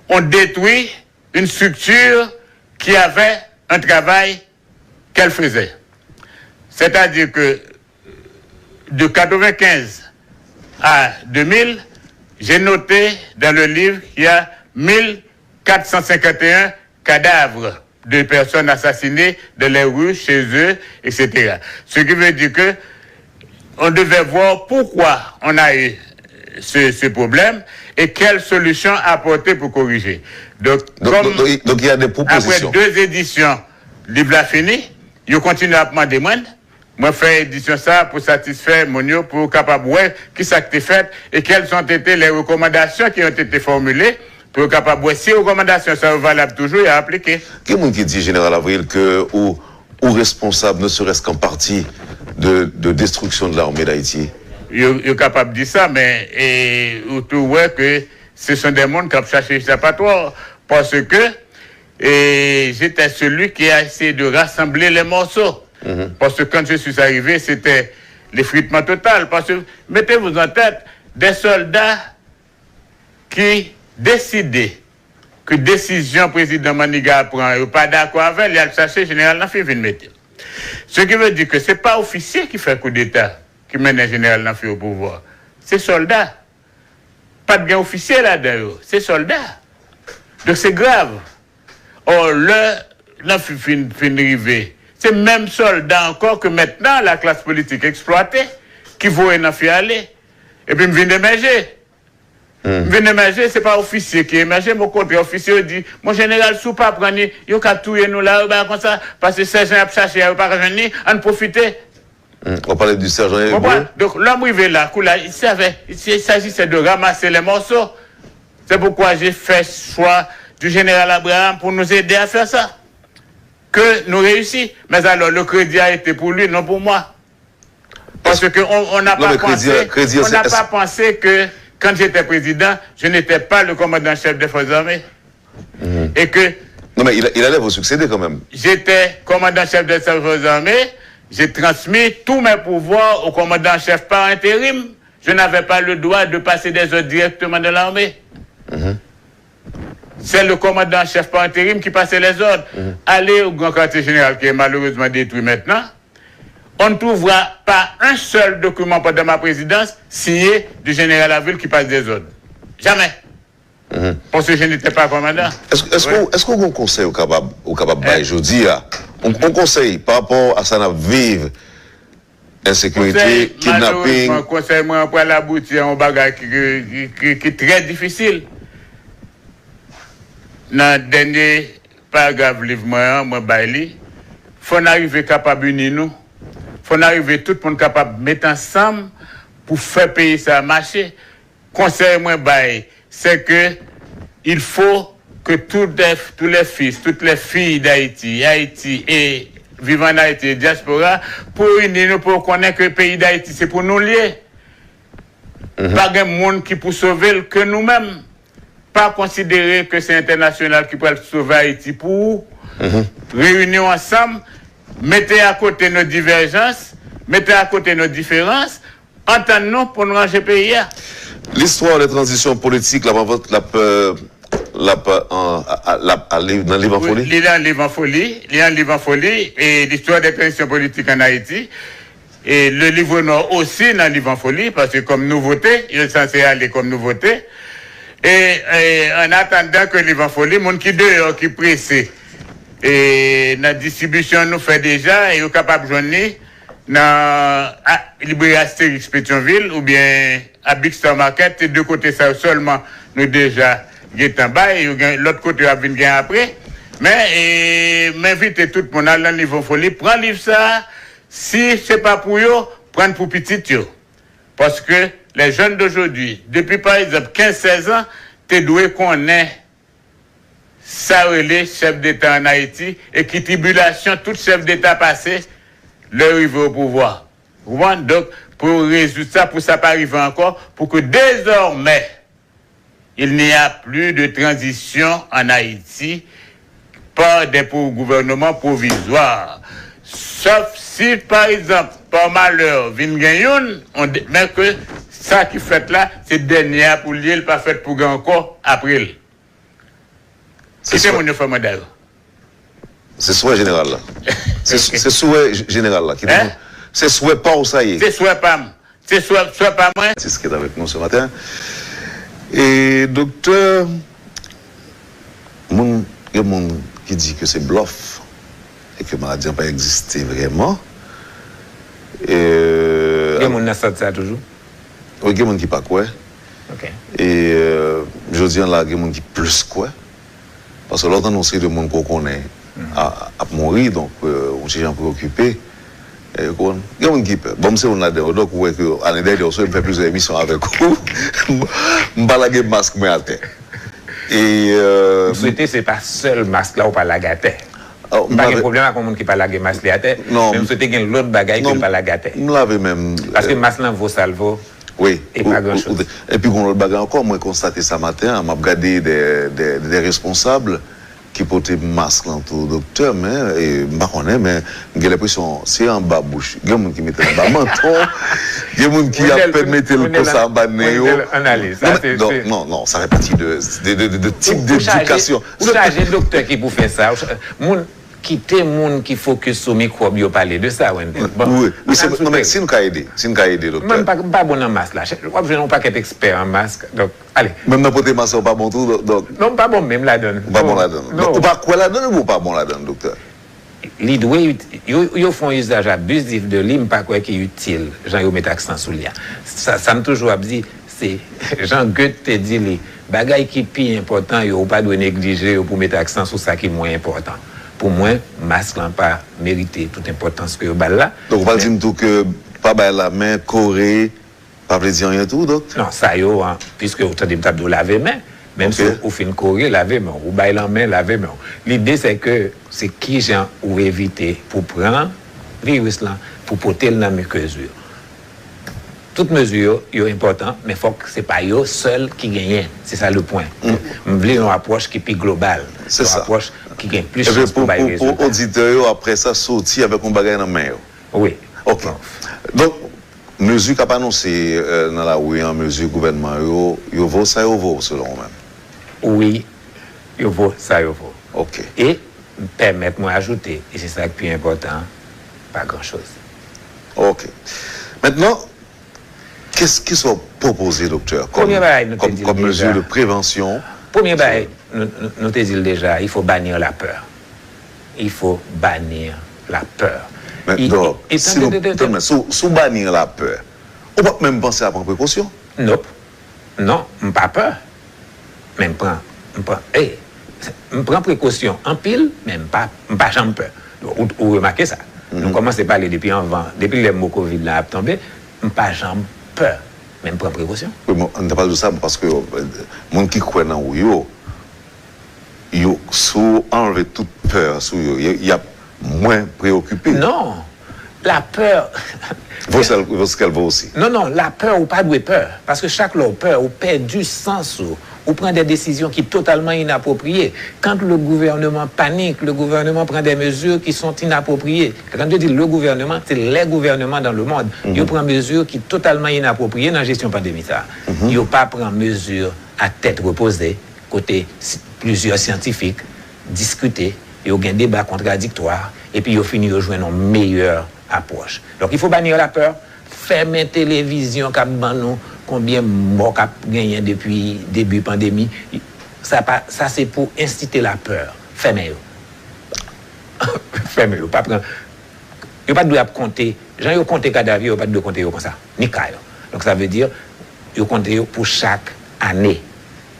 on détruit une structure qui avait un travail qu'elle faisait. C'est-à-dire que de quatre-vingt-quinze à deux mille, j'ai noté dans le livre qu'il y a mille quatre cent cinquante et un cadavres de personnes assassinées dans les rues, chez eux, et cetera. Ce qui veut dire que on devait voir pourquoi on a eu ce, ce problème et quelles solutions apporter pour corriger. Donc, Donc, comme donc, donc, donc, il y a des après propositions. Deux éditions, liv la fini, yo kontinye ap mande mwen, mwen fè edisyon sa pou satisfè moun yo, pou yo kapab wè ki sa k te fèt et quelles ont été les recommandations qui ont été formulées, pou yo kapab wè si rekòmandasyon sa yo valab toujou, y a aplike. Gen moun ki di, Jeneral Avril, ke ou, ou responsab, ne serait-ce qu'en partie, de, de destruction de l'armée d'Haïti. Yo, yo kapab di sa, men e, ou tou wè ke ce sont des moun k ap chache echapatwa, paske et j'étais celui qui a essayé de rassembler les morceaux. Parce que quand je suis arrivé, c'était l'effritement total. Parce que, mettez-vous en tête, des soldats ki deside ke desizyon prezidan Maniga pran, yo pa dakò avè l, y al chache jeneral Lanfi vin mete l. Ce qui veut dire que se pa ofisye ki fè koudeta, ki mennen jeneral Lanfi o pouvwa. Se sòlda. Pa t gen ofisye ladan yo, se sòlda. Donk se grav. Or, lè Lanfi fin, fin rive, se menm sòlda ankò ke mentnan laklas politik eksplwate, ki voye Lanfi ale. Epi m vin emèje. M vin emèje, se pa ofisye ki emèje, men okontrè, ofisye yo di, mon jeneral, si w pa pran ni, yo ka touye nou la, yo bagay konsa, paske sèjan y ap chache a, yo pa ka jwenn ni, ann pwofite. Hmm. On parlait du sergent Hébreu. Konprann? Donk, lè m rive la, kou la, il s'agissait de ramasser les morceaux. C'est pourquoi j'ai fait choix du général Abraham pour nous aider à faire ça. Que nous réussi. Mais alors, le crédit a été pour lui, non pour moi. Parce que on on n'a pas pensé, on n'a pas pensé que quand j'étais président, je n'étais pas le commandant en chef des forces armées. Et que... Non, mais il, il allait vous succéder quand même. J'étais commandant chef des forces armées, j'ai transmis tous mes pouvoirs au commandant en chef par intérim. Je n'avais pas le droit de passer des ordres directement dans l'armée. C'est le commandant en chef par intérim qui passe les ordres. Allez au Grand Quartier Général, qui est malheureusement détruit maintenant. On ne trouvera pas un seul document pendant ma présidence signé du général Avril qui passe des ordres. Jamais. Parce que je n'étais pas commandant. Èske èske w- èske w gen yon konsèy ou kapab ou kapab bay jodi a? Yon yon konsèy pa rapò a sa n ap viv, ensekirite, Konsèy, kidnaping. Malerezman, konsèy mwen an pral abouti a yon bagay ki, ki, ki, ki trè difisil. Nan dènye paragraf liv mwen an, mwen bay li, fò n arive kapab ini nou. Fò n arive tout moun kapab met ansanm pou fè peyi sa a mache. Konsèy mwen bay, c'est que il faut que tous les, tous les fils, toutes les filles d'Haïti, Haïti et vivant en Haïti et diaspora, pou ini nou, pou konnen ke peyi Dayiti se pou nou l ye. Pa gen moun ki pou sove l ke nou menm. Pa konsidere ke se entènasyonal ki pral sove Ayiti pou ou. Reyini w ansanm, mete akote nos divergences, mete akote nos différences, antann nou pou n ranje peyi a. L'histoire des transitions politiques, l ap anvan- l ap, euh, l ap, euh, an- a- a- l ap ale nan liv an foli? Li nan liv an foli, li nan liv an foli, e l'histoire des transitions politiques en Haïti. E le livre noir osi nan liv an foli, paske kòm nouvote, yo sanse ale kòm nouvote. E, e an atandan ke liv an foli, moun ki deyò, ki prese, e nan distribisyon nou fè deja, e yo kapab jwenn li nan a- libreri Astérix Petyonvil oubyen a Big Star Market, se de kote sa yo sèlman nou deja gentan bay, yo gen lòt kote yo ap vin gen apre. Men, e, m envite tout moun al nan liv an foli, pran liv sa a, si se pa pou yo, pran l pou pitit yo. Paske les jeunes d'aujourd'hui, depi pa egzanp kenz, sèz an, te dwe konnen sa yo rele chèf deta ann Ayiti e ki tribilasyon tout chèf deta pase lè yo rive o pouvwa. Ou konprann? Donk, pou yo rezoud sa, pou sa pa rive ankò, pou ke dezòmè, il n'y a plus de transition en Haïti par des pou- gouvernements provisoires. Sòf si, pa egzanp, pa malè, vin gen youn, on de- men ke sa ki fèt la, se dènye a pou l ye, l pa fèt pou gen ankò apre l. Kite moun yo fè manda yo. Se swè jeneral la. Se se swè j- jeneral la. Kite Hein? moun- Se swè pa w sa ye. Se swè pa m. Se swè, swè pa mwen. Sis ki t avèk nou ce matin. E doktè, moun, gen moun ki di ke se blòf e ke maladi an pa egziste vrèman. E, Gen moun nan sant sa toujou? Wi, gen moun ki pa kwè. Ok. E euh, jodi an la, gen moun ki plis kwè. Paske lè w tande yon seri de moun ke w konnen a- ap mouri, donk euh, yon ti jan preokipe. E, ou konprann? Gen moun ki pè. Bon, m se youn ladan yo, donk ou wè ke ane dènye, ou m fè plizyè emisyon avèk ou, m pa lage mask mwen atè. E euh, M swete se pa sèl mask la ou pa lage atè. oh, M pa gen lave- pwoblèm ak yon moun ki pa lage mask li atè, Non. Men m swete gen lòt bagay ke Non, l pa lage atè. M lave men m. Paske mask lan vo sa l vo. Wi. E pa gran choz. Epi gon lòt bagay ankò, mwen konstate sa maten an, m ap gade de, de, de responsab ki pote mask lan tou, doktè, men e, m pa konnen, men m gen lenpresyon se anba bouch. Gen moun ki mete l anba manton, gen moun ki ap pèmete l konsa anba nen yo. Analiz. Non, non, non, non, sa fè pati de, de, de, de, de tip dedikasyon. Ou chaje doktè ki pou fè sa. Ou cha- Moun, kite moun ki fokis sou mikwòb yo pale de sa, Wendel. Bon, Wi, wi, se, al sou non, men teren. Si n ka ede, si n ka ede, doktè. Mwen m pa, m pa bon nan mask la. W ap jwenn yon pakèt ekspè an mask. Donk, ale. Menm nan pote mask la, ou pa bon tou, donk. Non, m pa bon menm ladan. Ou pa bon ladan. Non. Ou pa kwè ladan, ou pa bon ladan, doktè. Li dwe, yo, yo fè yon izaj abizif de li, m pa kwè ki itil, jan yo met aksan sou li a. Sa, sa m toujou ap di, se, jan Goethe te di li, bagay ki pi enpòtan yo, ou pa dwe neglije yo pou met aksan sou sa ki mwen enpòtan. Pou mwen, mask lan pa merite tout enpòtans ke yo ba l la. Donk, ou pa di m tou ke pa bay lamen, kore, pa vle di anyen tou, donk? Non, sa yo, an, piske ou tande m t ap di w lave men, menm si ou fin kore, lave men w, ou bay lanmen, lave men w. Lide se ke se kijan ou evite pou pran viris lan, pou pote l nan mikez ou yo. Tout mezi yo, yo enpòtan, men fòk se pa yo sèl ki genyen. Se sa le pwen. M vle yon apwòch ki pi global, Se yon sa. Apwòch ki gen plis Epi chans pou bay rezilta. Pou oditè yo, apre sa, soti avèk yon bagay nan men yo. Wi. Ok. Donk, mezi k ap anonse euh, nan lari an, mezi gouvènman yo, yo vo sa yo vo, selon ou menm? Wi. Yo vo sa yo vo. Ok. E pèmèt mwen ajoute, e se sa ki pi enpòtan, pa gran choz. Ok. Maintenant, qu'est-ce qui sont proposés, docteur, comme, Premye bagay, nou te comme, di l comme deja. Mesure de prévention? Premye bagay, nou, nou, nou te di l deja, il faut bannir la peur. Il faut bannir la peur. Men, I- donc, i- si nou, tande, tande, tande, si, si w bannir la peur, ou p ap menm panse a pran prekosyon? Nope. Non, m pa pè. Men m pran, m pran, eh, m pran prekosyon anpil, men m pa, m pa janm pè. Ou, ou remake sa. Nou kòmanse pale depi anvan, depi lè mo kovid la ap tonbe, m pa janm pè, men m pran prekosyon. Wi, men ann ta pale de sa, paske euh, moun ki kwè nan ou yo, yo, si w anlve tout pè sou yo, y, y ap mwen preokipe. Non, la pè. Voskel, Voskel vo osi. Non, non, la pè, ou pa dwe pè. Paske chak lè w pè, ou pèdi sans ou. Ou pran de desizyon ki totalman inapwopriye. Quand le gouvernement panique, le gouvernement prend des mesures qui sont inappropriées. Quand je dis le gouvernement, c'est les gouvernements dans le monde. Yo pran mezi ki totalman inapwopriye nan jesyon pandemi sa. Yo pa pran mezi a tèt repoze, kote si- plizyè syantifik diskite, yo gen deba kontradiktwa, epi yo fini yo jwenn yon meyè apwòch. Donk, il faut bannir la peur. Fèmen televizyon k ap ban nou konbyen mò k ap genyen depi debi pandemi. Sa pa, sa se pou ensite la pè. Fèmen yo. Fèmen yo. Pa pran. Yo pa t dwe ap konte. Jan yo konte kadav yo, yo pa t dwe konte yo konsa. Ni ka yo. Donk, sa vle di, yo konte yo pou chak ane.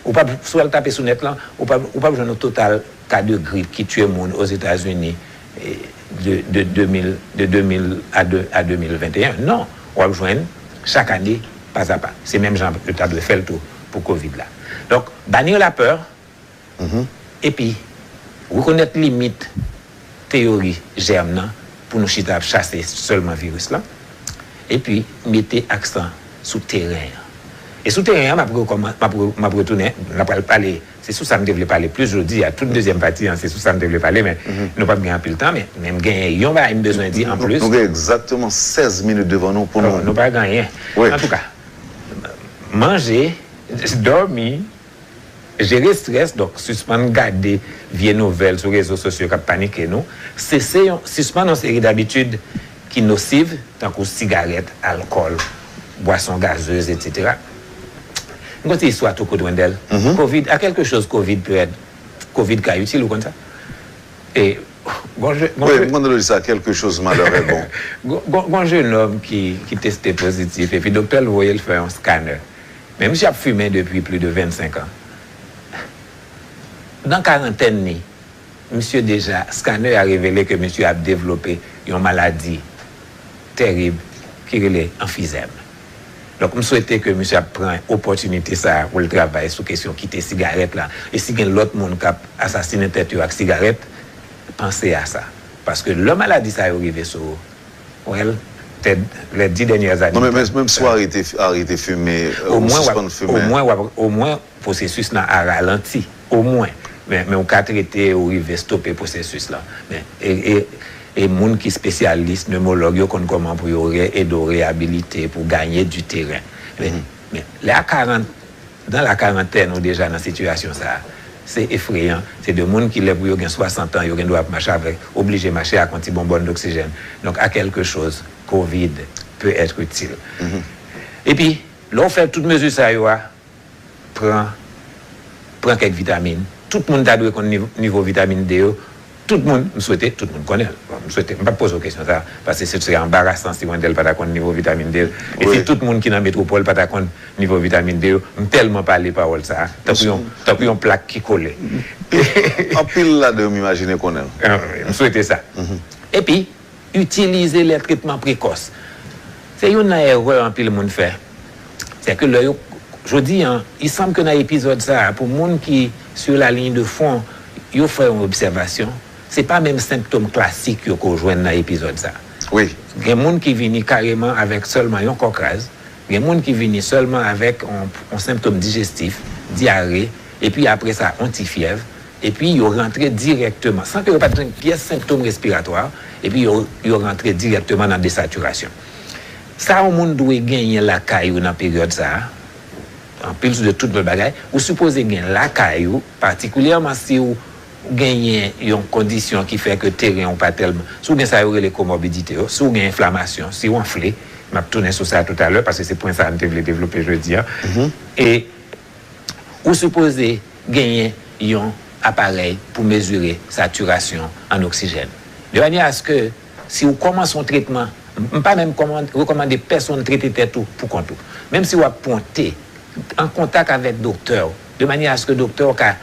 Ou p ap, si w al tape sou nèt lan, ou p ap, ou p ap jwenn yon total ka de grip ki tiye moun Ozetazini, eh, de, de, de mil, de de mil a de, a de mil venteyen. Non, w ap jwenn chak ane, pa a pa. Se menm jan yo ta dwe fè l tou pou kovid la. Donk, bannir la peur, epi rekonèt limit teyori jèm nan pou nou chita ap chase sèlman viris lan, epi mete aksan sou teren an. E sou teren an, m ap rekòman-, m ap re-, m ap retounen, n ap pral pale, se sou sa m te vle pale plis jodi a, tout dezyèm pati an, se sou sa m te vle pale, men nou p ap gen anpil tan, men, men m genyen yon bagay m bezwen di anplis. Nou gen egzakteman sèz minit devan nou pou Non, nou. Nou pa gen anyen. Wi. Antouka, manje, dòmi, jere estrès, donk sispann gade vye nouvèl sou rezo sosyo k ap panike nou, sese yon, sispann yon seri dabitid ki nosiv, tankou sigarèt, alkòl, bwason gazez, etsetera. M konn ti istwa tou kout, Wendell. Kovid, à quelque chose Covid peut être, Kovid ka itil, ou konn sa? E, gon je, gon Wi, je, m konn di sa, quelque chose malheur est bon. Gon, gon, gon jennonm ki, ki teste pozitif, epi doktè l voye l fè yon scanner. Men misye ap fimen depi plis de vennsenk an. Nan karantèn li, misye deja, scanner a revele ke misye ap devlope yon maladi terib ki rele anfizèm. Donk, m swete ke misye ap pran opòtinite sa a pou l travay sou kesyon kite sigarèt la. E si gen lòt moun k ap asasinen tèt yo ak sigarèt, panse a sa. Paske lè maladi sa yo rive sou ou, well, tèt, les dix dernières années. Non, men menm si w arete, arete fimen, euh, ou Omwen w ap, sispann fimen. Omwen w ap, omwen pwosesis nan a ralanti. Omwen. Men, men ou ka trete, ou rive stope pwosesis lan. Men, e, e, e moun ki espesyalis, nemwològ, yo konn kòman pou yo re, ede w reyabilite, pou gagner du terrain. Men, men, lè a karant, dans la quarantaine, ou deja nan sitiyasyon sa a. Se efreyan. Se de moun ki, lè pou yo gen swasant an, yo gen dwa ap mache avèk, oblije mache ak yon ti bonbòn doksijèn. Donk, à quelque chose, Kovid peut être utile. Epi, lè w fè tout mezi sa yo a, pran, pran kèk vitamin. Tout moun ta dwe konn nivo, nivo vitamin D yo. Tout moun, m swete tout moun konnen l. Bon, m swete, m p ap poze w kesyon sa a, paske se, se anbarasan si Wendell pa ta konn nivo vitamin D l. E Wi. Si tout moun ki nan metwopòl pa ta konn nivo vitamin D yo, m tèlman pale pawòl sa a, tankou yon, tankou yon plak ki kole. Anpil ladan yo, m imajine, konnen l. Ah, m swete sa. Epi, itilize lè tretman prekòs. Se youn nan erè anpil moun fè. Se ke lè yo, jodi an, il semble que nan epizòd sa a, pou moun ki sur la ligne de front, yo fè yon obsèvasyon, se pa menm senptòm klasik yo ke w jwenn nan epizòd sa a. Wi. Gen moun ki vini kareman avèk sèlman yon kò kraz, gen moun ki vini sèlman avèk yon, yon senptòm dijestif, dyare, epi apre sa, yon ti fyèv, epi yo rantre dirèkteman, san ke yo pa t jwenn pyès senptòm respiratwa, epi yo, yo rantre dirèkteman nan desatirasyon. Sa yon moun dwe genyen lakay ou nan peryòd sa a, anpil sou de tout lòt bagay, ou sipoze gen lakay ou, patikilyèman si w genyen yon kondisyon ki fè ke teren ou pa tèlman, si w gen sa yo rele komorbidite yo, si w gen enflamasyon, si w anfle, m ap tounen sou sa toutalè, paske se pwen sa a m te vle devlope jodi a. E ou sipoze genyen yon aparèy pou mezire satirasyon an oksijèn. De manyè aske si w kòmanse yon tretman, m pa menm kòman- rekòmande pèsonn trete tèt ou pou kont ou. Menm si w ap pran te, an kontak avèk doktè w, de manyè aske doktè w ka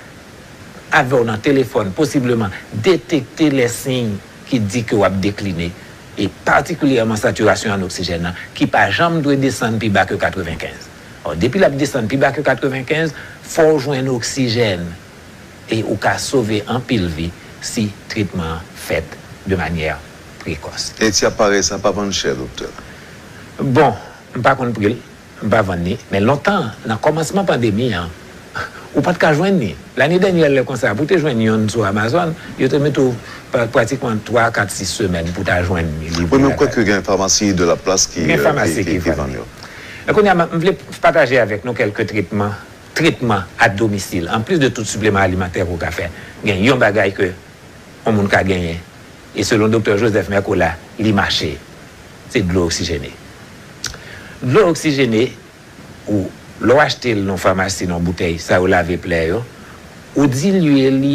avè w nan telefòn, posibleman detekte lè siy ki di ke w ap dekline, e patikilyèman satirasyon an oksijèn nan, ki pa janm dwe desann pi ba ke katrevenkenz. Ò, depi l ap desann pi ba ke katrevenkenz, fò w jwenn oksijèn e ou ka sove anpil vi si tretman an fèt de manyè prekòs. E ti aparèy sa pa vann chè, doktè? Bon, m pa konn pri l, m pa vann li, men lontan, nan kòmansman pandemi an, ou pa t ka jwenn li. Lane dènyè, lè konsa, pou w te jwenn yonn sou Amazon, yo te mete w pa- pratikman twa, kat, sis semèn pou w ta jwenn li. Wi, men m kwè ke gen famasi de la plas ki, Gen euh, famasi ki, ki, ki ki vann vann yo. Men kounye a, m vle pataje avèk nou kèlke tretman, tretman a domisil. Anplis de tout sipleman alimantè ke w ka fè, gen yon bagay ke yon moun ka genyen. E selon doktè Joseph Mercola, li mache. Se dlo oksijene. Dlo oksijene, ou, lè w achte l nan famasi, nan boutèy, sa yo lave plè yo, ou dilye li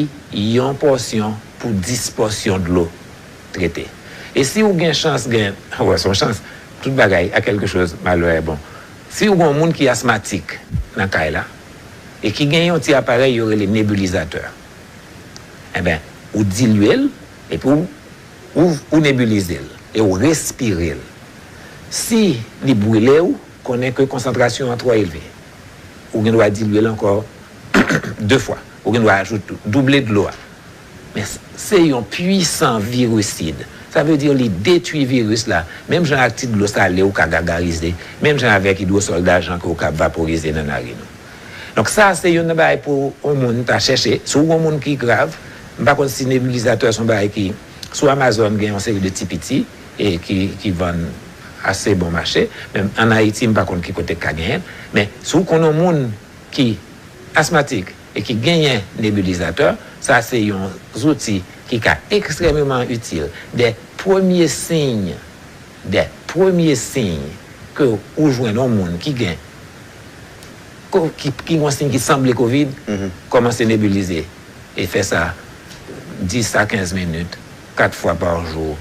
yon pòsyon pou dis pòsyon dlo trete. E si w gen chans gen, wè, se yon chans, tout bagay, à quelque chose, malheur est bon. Si w gen yon moun ki asmatik nan kay la, e ki gen yon ti aparèy yo rele nebilizatè, enben, ou dilye l, epi w, ou, ou nebilize l, e w respire l. Si li brile w, konnen ke konsantrasyon an twò elve. Ou gen dwa dilye l ankò de fwa. Ou gen dwa ajoute, double dlo a. Men s- se yon pwisan virisid. Sa vle di li detwi viris la. Menm jan ak ti dlo sale ou ka gagarize, menm jan avèk idwosòl dajan ke ou ka vaporize nan narin ou. Donk sa se youn nan bagay pou yon moun ta chèche. Si w yon moun ki grav, m pa konn si nebilizatè se yon bagay ki, sou Amazon gen yon seri de ti piti e ki, ki vann ase bon mache. Men ann Ayiti, m pa konn ki kote k ka genyen l. Men si w konn yon moun ki asmatik e ki genyen nebilizatè, sa se yon zouti ki ka ekstrèmeman itil. De premye siy, de premye siy ke ou jwenn yon moun ki gen, ko- ki, ki gen yon siy ki sanble kovid, kòmanse nebilize. E fè sa dis a kenz minit, kat fwa pa jou,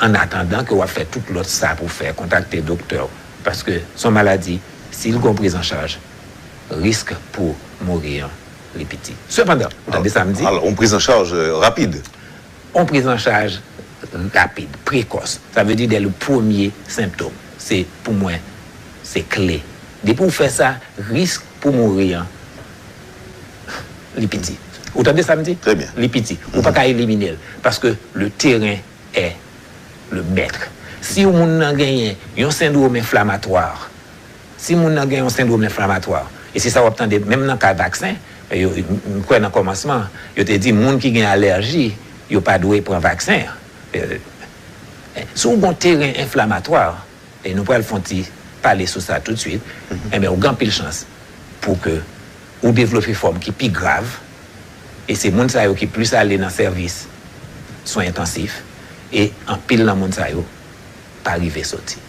an atandan ke w ap fè tout lòt sa pou fè, kontakte doktè w. Paske se yon maladi, si l gen yon prizanchaj, risk pou mouri an, li piti. Sepandan, ou tande sa m di? Alò, yon prizanchaj, euh, rapid. Yon prizanchaj rapid, prekòs. Sa vle di dè le premye sentòm. Se, pou mwen, se kle. Depi w fè sa, risk pou mouri an, li piti. Ou tande sa m di? Trè byen. Li piti. Ou pa ka elimine l. Paske le terrain est le maître. Si yon moun nan genyen yon sendwòm enflamatwa, si moun nan gen yon sendwòm enflamatwa, e se sa w ap tande menm nan ka vaksen, yo, m kwè nan kòmansman, yo te di moun ki gen alèji, yo pa dwe pran vaksen an. Eh, Si w gen yon teren enflamatwa, e nou pral fè yon ti pale sou sa toutswit, enben, ou gen anpil chans pou ke ou devlope fòm ki pi grav, e se moun sa yo ki plis ale nan sèvis swen entansif, e anpil nan moun sa yo pa rive soti.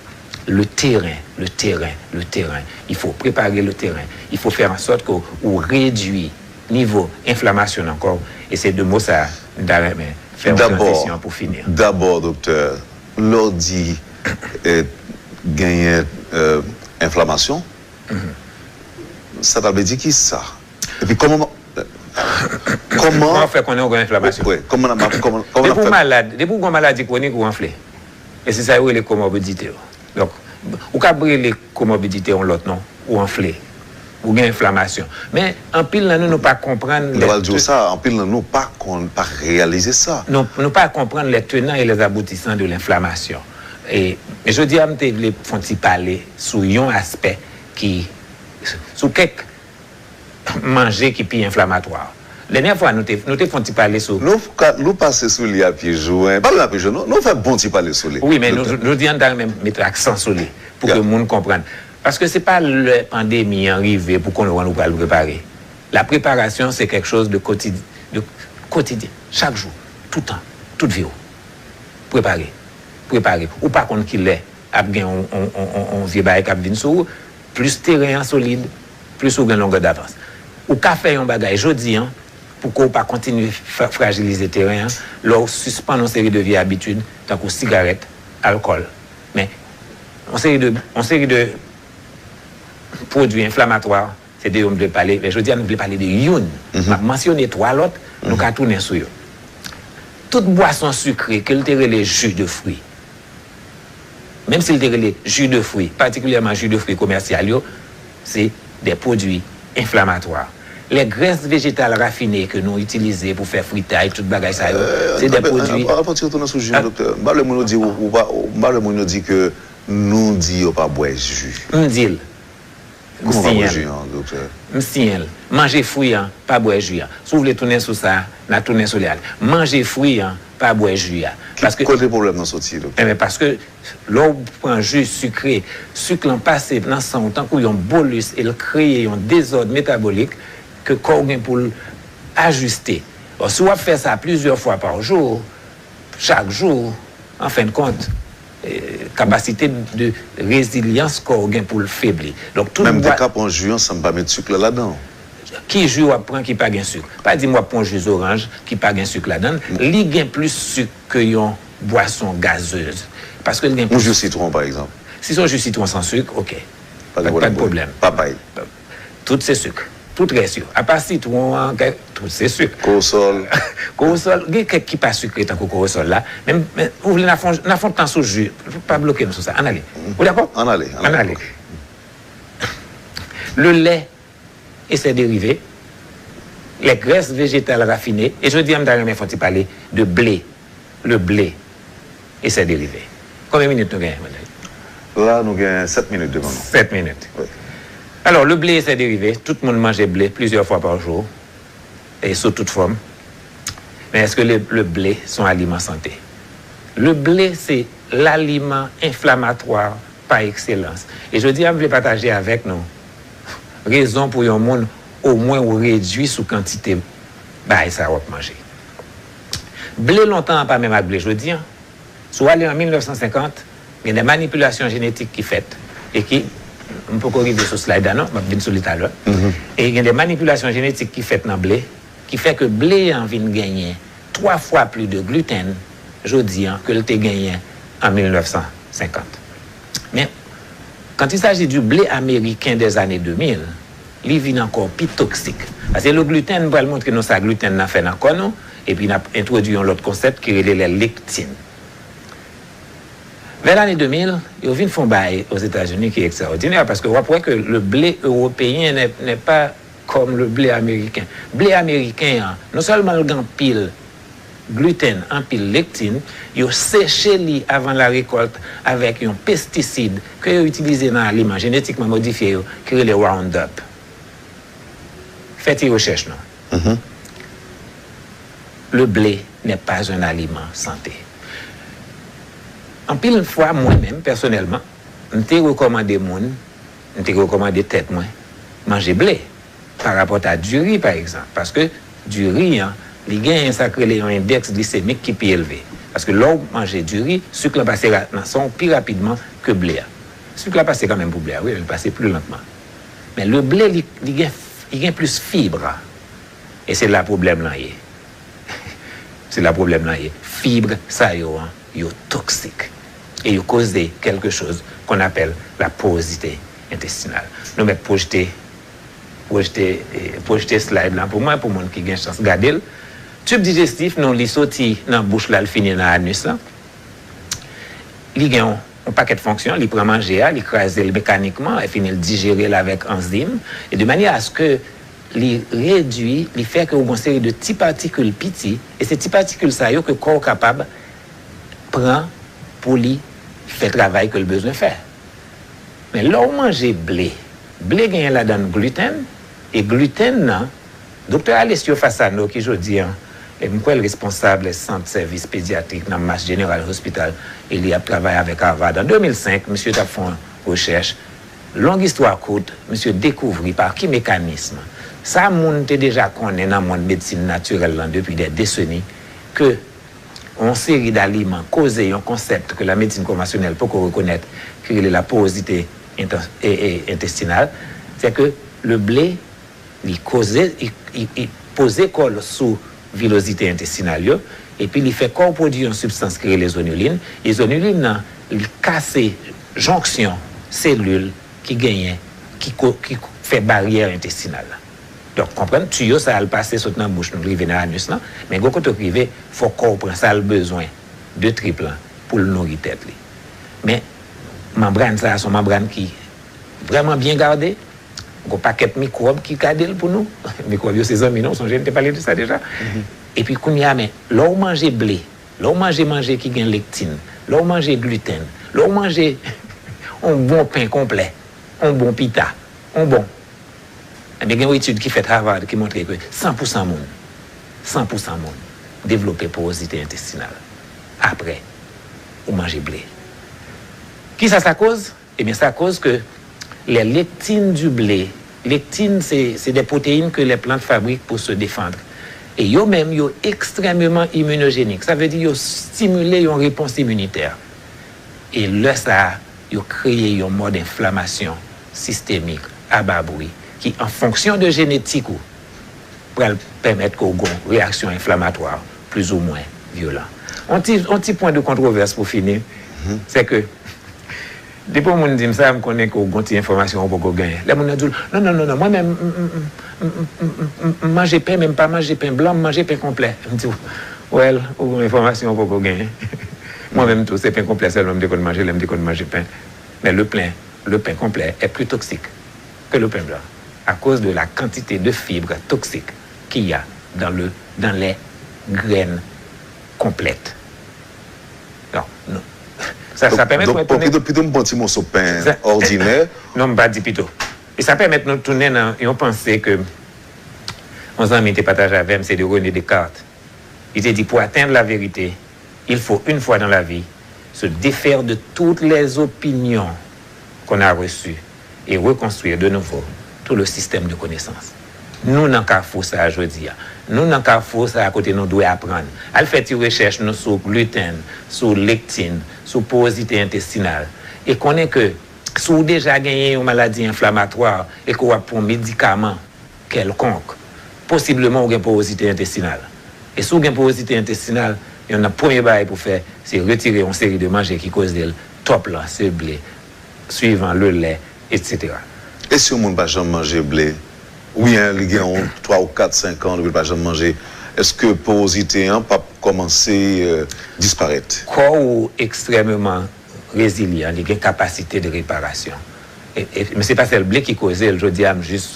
Le terrain, le terrain, le terrain. Il faut préparer le terrain. Il faut faire en sorte que ou redwi nivo enflamasyon nan kò w. E se de mo sa a m ta renmen fè yon tranzisyon pou fini an. Dabò, doktè, lè w di, eh, genyen, eh, enflamasyon, sa ta vle di ki sa? Epi kòman, kòman, kòman w fè konnen w gen enflamasyon? Wi, kòman n ap, kòman, kòman n ap fè? Depi w malad, depi w gen maladi kwonik, ou anfle. E se sa yo rele komorbidite yo. Donk, ou ka rele komorbidite yon lòt non, ou anfle, ou gen enflamasyon. Men, anpil nan nou, nou pa konprann lè... Mwen pral di w sa, anpil nan nou pa konn, pa reyalize sa. Nou, nou pa konprann les tenants et les aboutissants de l'inflammation. E, men jodi a, m te vle fè yon ti pale sou yon aspè ki, sou kèk manje ki pi enflamatwa. Dènyè fwa, nou te, nou te fè yon ti pale sou... Nou, nou pase sou li a pye jwen. Pa menm a pye jwen, non, nou fè bon ti pale sou li. Wi, men nou, jodi a, nou ta renmen mete aksan sou li, pou ke moun konprann. Paske se pa lè pandemi an rive pou konnen ou pral prepare. La préparation, c'est quelque chose de quotidi- de quotidien. Chak jou, tout tan, tout vi w. Prepare. Prepare. Ou pa konn ki lè ap gen yon, yon, yon, yon, yon vye bagay k ap vin sou ou. Plis teren an solid, plis ou gen longè davans. Ou ka fè yon bagay jodi an pou ke w pa kontinye fra- frajilize teren an lè w sispann yon seri de vye abitid, tankou sigarèt, alkòl. Men, yon seri de, yon seri de pwodui enflamatwa, se de yo m vle pale, men jodi a nou vle pale de youn. M ap mansyone twa lòt, nou ka tounen sou yo. Tout bwason sikre, ke l te rele ji de fwi, menm si l te rele ji de fwi, patikilyèman ji de fwi komèsyal yo, se de pwodui enflamatwa. Les graisses végétales raffinées ke nou itilize pou fè fritay, tout bagay sa yo, se de pwodui. Avan ti retounen sou ji an, doktè, m pa vle moun yo di, ou, ou pa, m pa vle moun yo di ke nou di yo pa bwè ji. M di l. M Kouman pa bwè siyen l. Ji an, doktè? M siyen l. Manje fwi an, pa bwè ji an. Si w vle tounen sou sa, n a tounen sou li a. Manje fwi an, pa bwè ji a. Ki Paske kote pwoblèm nan soti, doktè? Enben, paske lè w pran ji sikre, sik lan pase nan san w tankou yon bolis e l kreye yon dezòd metabolik ke kò w gen pou l ajiste. Bon, si w ap fè sa plizyè fwa pa jou, chak jou, an fen de kont, eh, kapasite de rezilyans kò w gen pou l febli. Donk, tout Men m te bwa- ka pran ji an san m pa met sik la ladan. Ki ji w ap pran ki pa gen sik? Pa di m w ap pran ji zoranj ki pa gen sik ladan l. Li gen plis sik ke yon bwason gazez. Paske l gen Yon plis ji sitwon, pa egzanp. Si se yon ji sitwon san sik, oke. Pa de Pa, pa de pwoblèm. Papay. Tout se sik. Tout rès yo. Apa sitwon an, kè- tout se sik. Kowosòl. Kowosòl, gen kèk ki pa sikre tankou kowosòl la. Men, men ou vle n a fon, n a fon tan sou ji. Pa bloke m sou sa. Ann ale. Ou dakò? Ann ale, ann ale. Ann ale. Le lait et ses dérivés, les graisses végétales raffinées, e jodi a m ta renmen fè yon ti pale de blé, le blé et ses dérivés. Konbyen minit nou genyen, Madanm? La, nou gen sèt minit devan nou. Sèt minit. Wi. Alò, le blé et ses dérivés, tout moun manje ble plizyè fwa pa jou, e sou tout fòm. Men èske le, le blé se yon aliman sante? Le blé se laliman enflamatwa pa ekselans. E jodi a, m vle pataje avèk nou rezon pou yon moun omwen ou redui sou kantite bagay sa w ap manje. Ble lontan an pa menm ak ble jodi an. Si w ale an mil nèf san senkant, gen de manipilasyon jenetik ki fèt e ki, m poko rive sou slide la non, m ap vin sou li talè. E gen de manipilasyon jenetik ki fèt nan ble ki fè ke ble an vin genyen twa fwa pli de gluten jodi an ke l te genyen an mil nèf san senkant. Men, quand il s'agit du blé américain des années deux mille, li vin ankò pi toksik. Paske le gluten, m pral montre nou sa gluten nan fè nan kò nou, epi n ap entwodui yon lòt konsèp ki rele les lectines. Vers l'année deux mille, yo vin fè yon bagay Ozetazini ki ekstraòdinè, paske w ap wè ke le blé européen n'est, n'est pas comme le blé américain. Ble ameriken an, non sèlman l gen anpil gluten, anpil lectine, yo seche li avan la récolte avèk yon pestisid ke yo itilize nan aliman jenetikman modifye yo, ki rele Roundup. Fè ti rechèch nou. Le blé n'est pas un aliment santé. Anpil fwa, mwen menm, pèsonèlman, m te rekòmande moun, m te rekòmande tèt mwen, manje ble, pa rapòt a diri, pa egzanp. Paske diri an, li genyen sa k rele yon endèks glisemik ki pi elve. Paske lè w manje diri, sik lan pase ra- nan san w pi rapidman ke ble a. Sik la pase kanmenm pou ble a, wi, men li pase pli lantman. Men le blé, li, li gen, li gen plis fib. E se la pwoblèm lan ye. Se la pwoblèm lan ye. Fib sa yo an, yo toksik. E yo koze quelque chose qu'on appelle la porosité intestinale. Nou mèt pwojte, pwojte, eh, pwojte slide lan pou mwen, pou moun ki gen chans gade l. Tib dijestif nou, li soti nan bouch la, l fini nan anus lan. Li gen yon, yon pakèt fonksyon, li pran manje a, li kraze l mekanikman, epi li dijere l avèk anzim, e de manyè aske li redui, li fè ke ou gen yon seri de ti patikil piti, e se ti patikil sa yo ke kò w kapab pran pou li fè travay ke l bezwen fè. Men lè w manje ble, ble genyen ladan l gluten, e gluten nan, Doktè Alessio Fasano, ki jodi an, e m kwè l responsab sant sèvis pedyatrik nan Mass General Hospital, e li ap travay avèk Harvard. An de mil senk, misye t ap fè yon rechèch Long istwa kout, misye dekouvri pa ki mekanism sa moun te deja konnen nan mond medsin natirèl lan depi dè deseni, ke yon seri daliman koze yon konsèp ke la medsin konvansyonèl poko rekonèt, ki rele la porosite enten- e- e- entestinal, se ke le blé, li koze, li, li, li poze kò l sou vilozite entestinal yo, epi li fè kò w pwodui yon sibstans ki rele zonulin, e zonulin nan, li kase jonksyon selil ki genyen, ki, ko- ki fè baryè entestinal la. Donk, konprann, tiyo sa a l pase sot nan bouch nou, l rive nan anus lan, men gen kote w rive, fò kò w pran sa l bezwen de trip lan pou l nouri tèt li. Men, manbràn sa a se yon manbràn ki vrèman byen gade, gen pakèt mikwòb ki gade l pou nou. Mikwòb yo se zanmi nou, sonje n te pale de sa deja. Epi kounye a, men, lè w manje ble, lè w manje manje ki gen lektin, lè w manje glitèn, lè w manje yon bon pen konplè, yon bon pita, yon bon. Ebyen, gen yon etid ki fèt Harvard ki montre ke san pou san moun, san pou san moun devlope porozite entestinal apre ou manje ble. Kisa sa koz? Ebyen, sa koz ke les lectines du blé, lectines, c'est, c'est des protéines que les plantes fabriquent pour se défendre. E yo menm, yo ekstrèmeman iminojènik. Sa vle di yo stimile yon repons iminitè. E lè sa a, yo kreye yon mòd enflamasyon sistemik, a ba bri, ki an fonksyon de jenetik ou, pral pèmèt ke w gen yon reyaksyon enflamatwa plizoumwen vyolan. On ti, on ti pwen de kontwovès pou fini, se ke depi yon moun di m sa, m konnen ke w gen yon ti enfòmasyon ou poko genyen. Lè moun nan di w, non, non, non, non, mwen menm, m, m, m, m, m, m, m, m manje pen, men m pa manje pen blan, m manje pen konplè. M di w, well, ou gen yon enfòmasyon ou poko genyen. Mwen menm tou, se pen konplè sèlman m te konn manje lè m te konn manje pen. Men le pen, le pen konplè est plus toxique que le pain blanc à cause de la quantité de fibres toxiques qu'il y a dans le, dans les graines complètes. Non, non. Sa, sa pèmèt mwen tounen. Donk, pito, pito m pran ti moso pen òdinè. Non, m pa di pito. E sa pèmèt nou tounen nan yon panse ke yon zanmi te pataje avè m, se de René Descartes. Li te di, pour atteindre la vérité, il faut une fois dans la vie se défaire de toutes les opinions qu'on a reçues et reconstruire de nouveau tout le système de connaissances. Nou nan kafou sa a jodi a. Nou nan kafou sa a kote nou dwe aprann. Al fè ti rechèch nou sou gluten, sou lektin, sou porozite entestinal. E konnen ke si w deja genyen yon maladi enflamatwa e ke w ap pran medikaman kèlkonk, posibleman ou gen porozite entestinal. E si w gen porozite entestinal, yonn nan premye bagay pou fè, se retire yon seri de manje ki koze l, top lan, se ble, suivant, le lait, et cetera. E si yon moun pa janm manje ble, oubyen li gen yon twa ou kat, senk an depi l pa janm manje, èske porozite an p ap kòmanse, euh, disparèt? Kò ou ekstrèmeman rezilyan, li gen kapasite de reparasyon. E, e, men se pa sèl ble ki koze l, jodi a m jis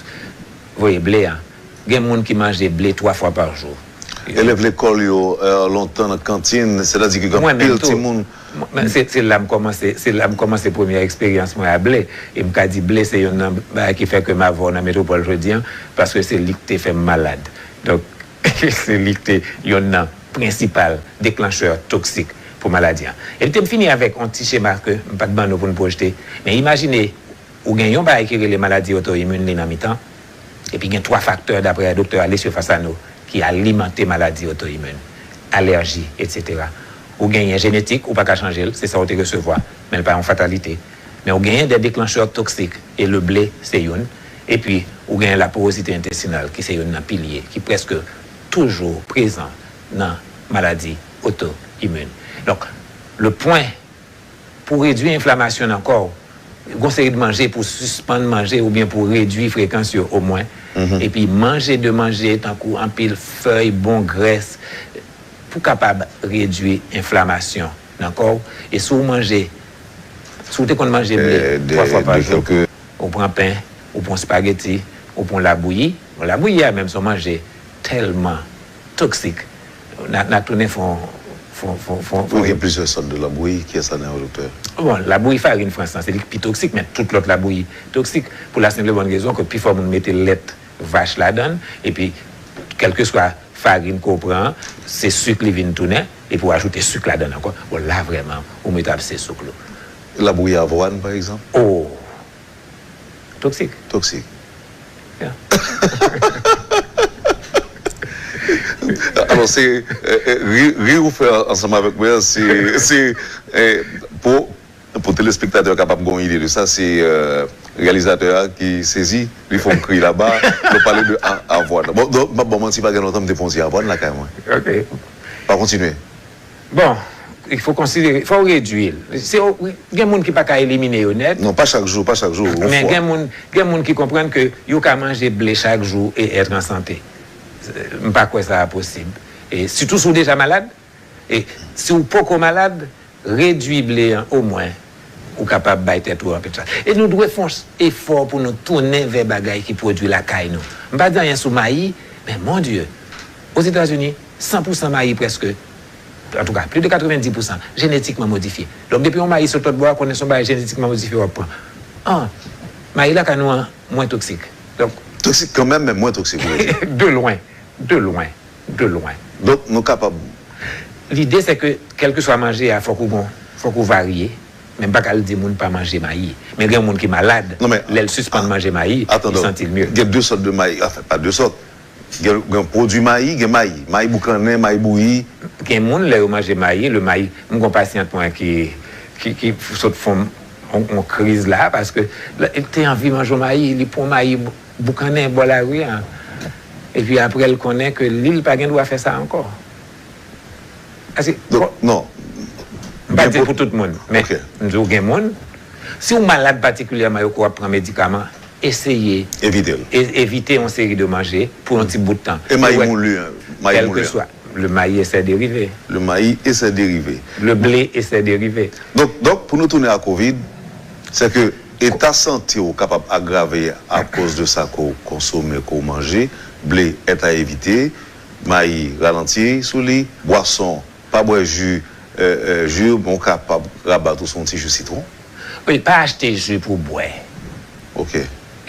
voye ble a. Gen moun ki manje ble twa fwa pa jou. Elèv lekòl yo, euh, lontan nan kantin, sètadi ke gen anpil timoun. Mwen menm tou. Mwen, se, se la m kòmanse, se la m kòmanse premyè eksperyans mwen a ble. E m ka di ble se yonn nan bagay ki fè ke m avè w nan metwopòl jodi a, paske se li k te fè m malad. Donk, se li k te yonn nan prensipal deklanchè toksik pou maladi an. Epi te m fini avèk yon ti chema ke m pa t ban nou pou n pwojte. Men imajine, ou gen yon bagay ki rele maladi oto imin, li nan mitan, epi gen twa faktè, daprè doktè Alessio Fasano, ki alimante maladi oto imin, alèji, etsetera. Ou genyen jenetik, ou pa ka chanje l, se sa w te resevwa, men l pa yon fatalite. Men ou genyen de deklanchè toksik, e le ble se youn. Epi, ou genyen la porozite entestinal, ki se youn nan pilye, ki prèske toujou prezan nan maladi oto imin. Donk, le pwen pou redui enflamasyon nan kò w, gon seri de manje pou sispann manje oubyen pou redui frekans yo omwen. Epi manje de manje tankou anpil fèy, bon grès, pou kapab redui enflamasyon nan kò w. E si w manje, si w te konn manje ble twa fwa pa jou, ou pran pen, ou pran spageti, ou pran labouyi. Bon, labouyi a menm se yon manje tèlman toksik. N a, n a tounen fè yon, fè yon, fè yon, fè yon, fè yon. Wi, gen plizyè sòt de labouyi. Kiyès la nan yo, doktè? Bon, labouyi farin frans lan, se li k pi toksik, men tout lòt labouyi toksik, pou la senp e bòn rezon ke pifò moun mete lèt vach ladan l, epi kèlkeswa farin ke w pran an, se sik li vin tounen, epi w ajoute sik ladan l ankò. Bon, la vrèman, ou mete abse sou klou. Labouyi avwàn, pa egzanp? O! Toksik. Toksik. Yeah. Alò, se ri ou fè ansanm avèk mwen, se se pou pou telespektatè kapab gen yon ide de sa, se reyalizatè a ki sezi, li fè yon kri laba, nou pale de avwàn. Bon, donk, m ap ba w manti, pa gen lontan m te fè yon ti avwàn lakay mwen. Ok. Pa kontinye. Bon, il faut considérer, fò w redwi l. Se gen moun ki pa ka elimine yo nèt. Non, pa chak jou, pa chak jou. Men gen moun, gen moun ki konprann ke yo ka manje ble chak jou e èt an sante. M pa kwè sa a posib. E sitou si w deja malad, e si w poko malad, redwi ble an omwen ou kapab bay tèt ou anpil chans. E nou dwe fè yon efò pou nou tounen vè bagay ki pwodui lakay nou. M pa di anyen sou mayi, men mon Dye, Ozetazini, san pou san mayi prèske, antouka, plis de katrevenndis pou san jenetikman modifye. Donk, depi yon mayi sot lòt bò a, konnen se yon bagay jenetikman modifye w ap pran. An, mayi lakay nou an mwen toksik. Donk, Toksik kanmenm, men mwen toksik, ou vle di. De lwen, de lwen, de lwen. Donk, nou kapab. Lide, se ke, kèlkeswa manje a, fòk ou gon, fòk ou varye. Men m pa ka al di moun pa manje mayi. Men gen moun ki malad, Non, men, lè l sispann manje mayi, li Atann, santi l mye. Gen de sòt de mayi, anfen, pa de sòt. Gen, gen pwodui mayi, gen mayi. Mayi boukannen, mayi bouyi. Gen moun, lè yo manje mayi, le mayi, m gon pasyant mwen ki, ki, ki sot fè yon, yon kriz la, paske l te anvi manje yon mayi, li pran mayi boukannen bò lari a. Epi apre, l konnen ke li, l pa gen dwa fè sa ankò. Paske, Donk, non. M pa di pou tout moun, men m di w gen moun, si w malad patikilyèman, yo kwè w ap pran medikaman, eseye Evite l. e- evite yon seri de manje pou yon ti bout tan. E mayi Ou wè, moulu, hein, mayi moulu. Kèlkeswa, le mayi et ses dérivés, Le mayi et ses dérivés. Le blé et ses dérivés. Donk, donk, pou nou tounen a kovid, se ke eta sante w kapab agrave akoz de sa ke w konsome, ke w manje, ble, èt a evite, mayi, ralanti sou li, bwason, pa bwè ji, euh, euh, ji, men w kapab rabat ou sou yon ti ji sitwon. Wi, pa achte ji pou bwè. Ok.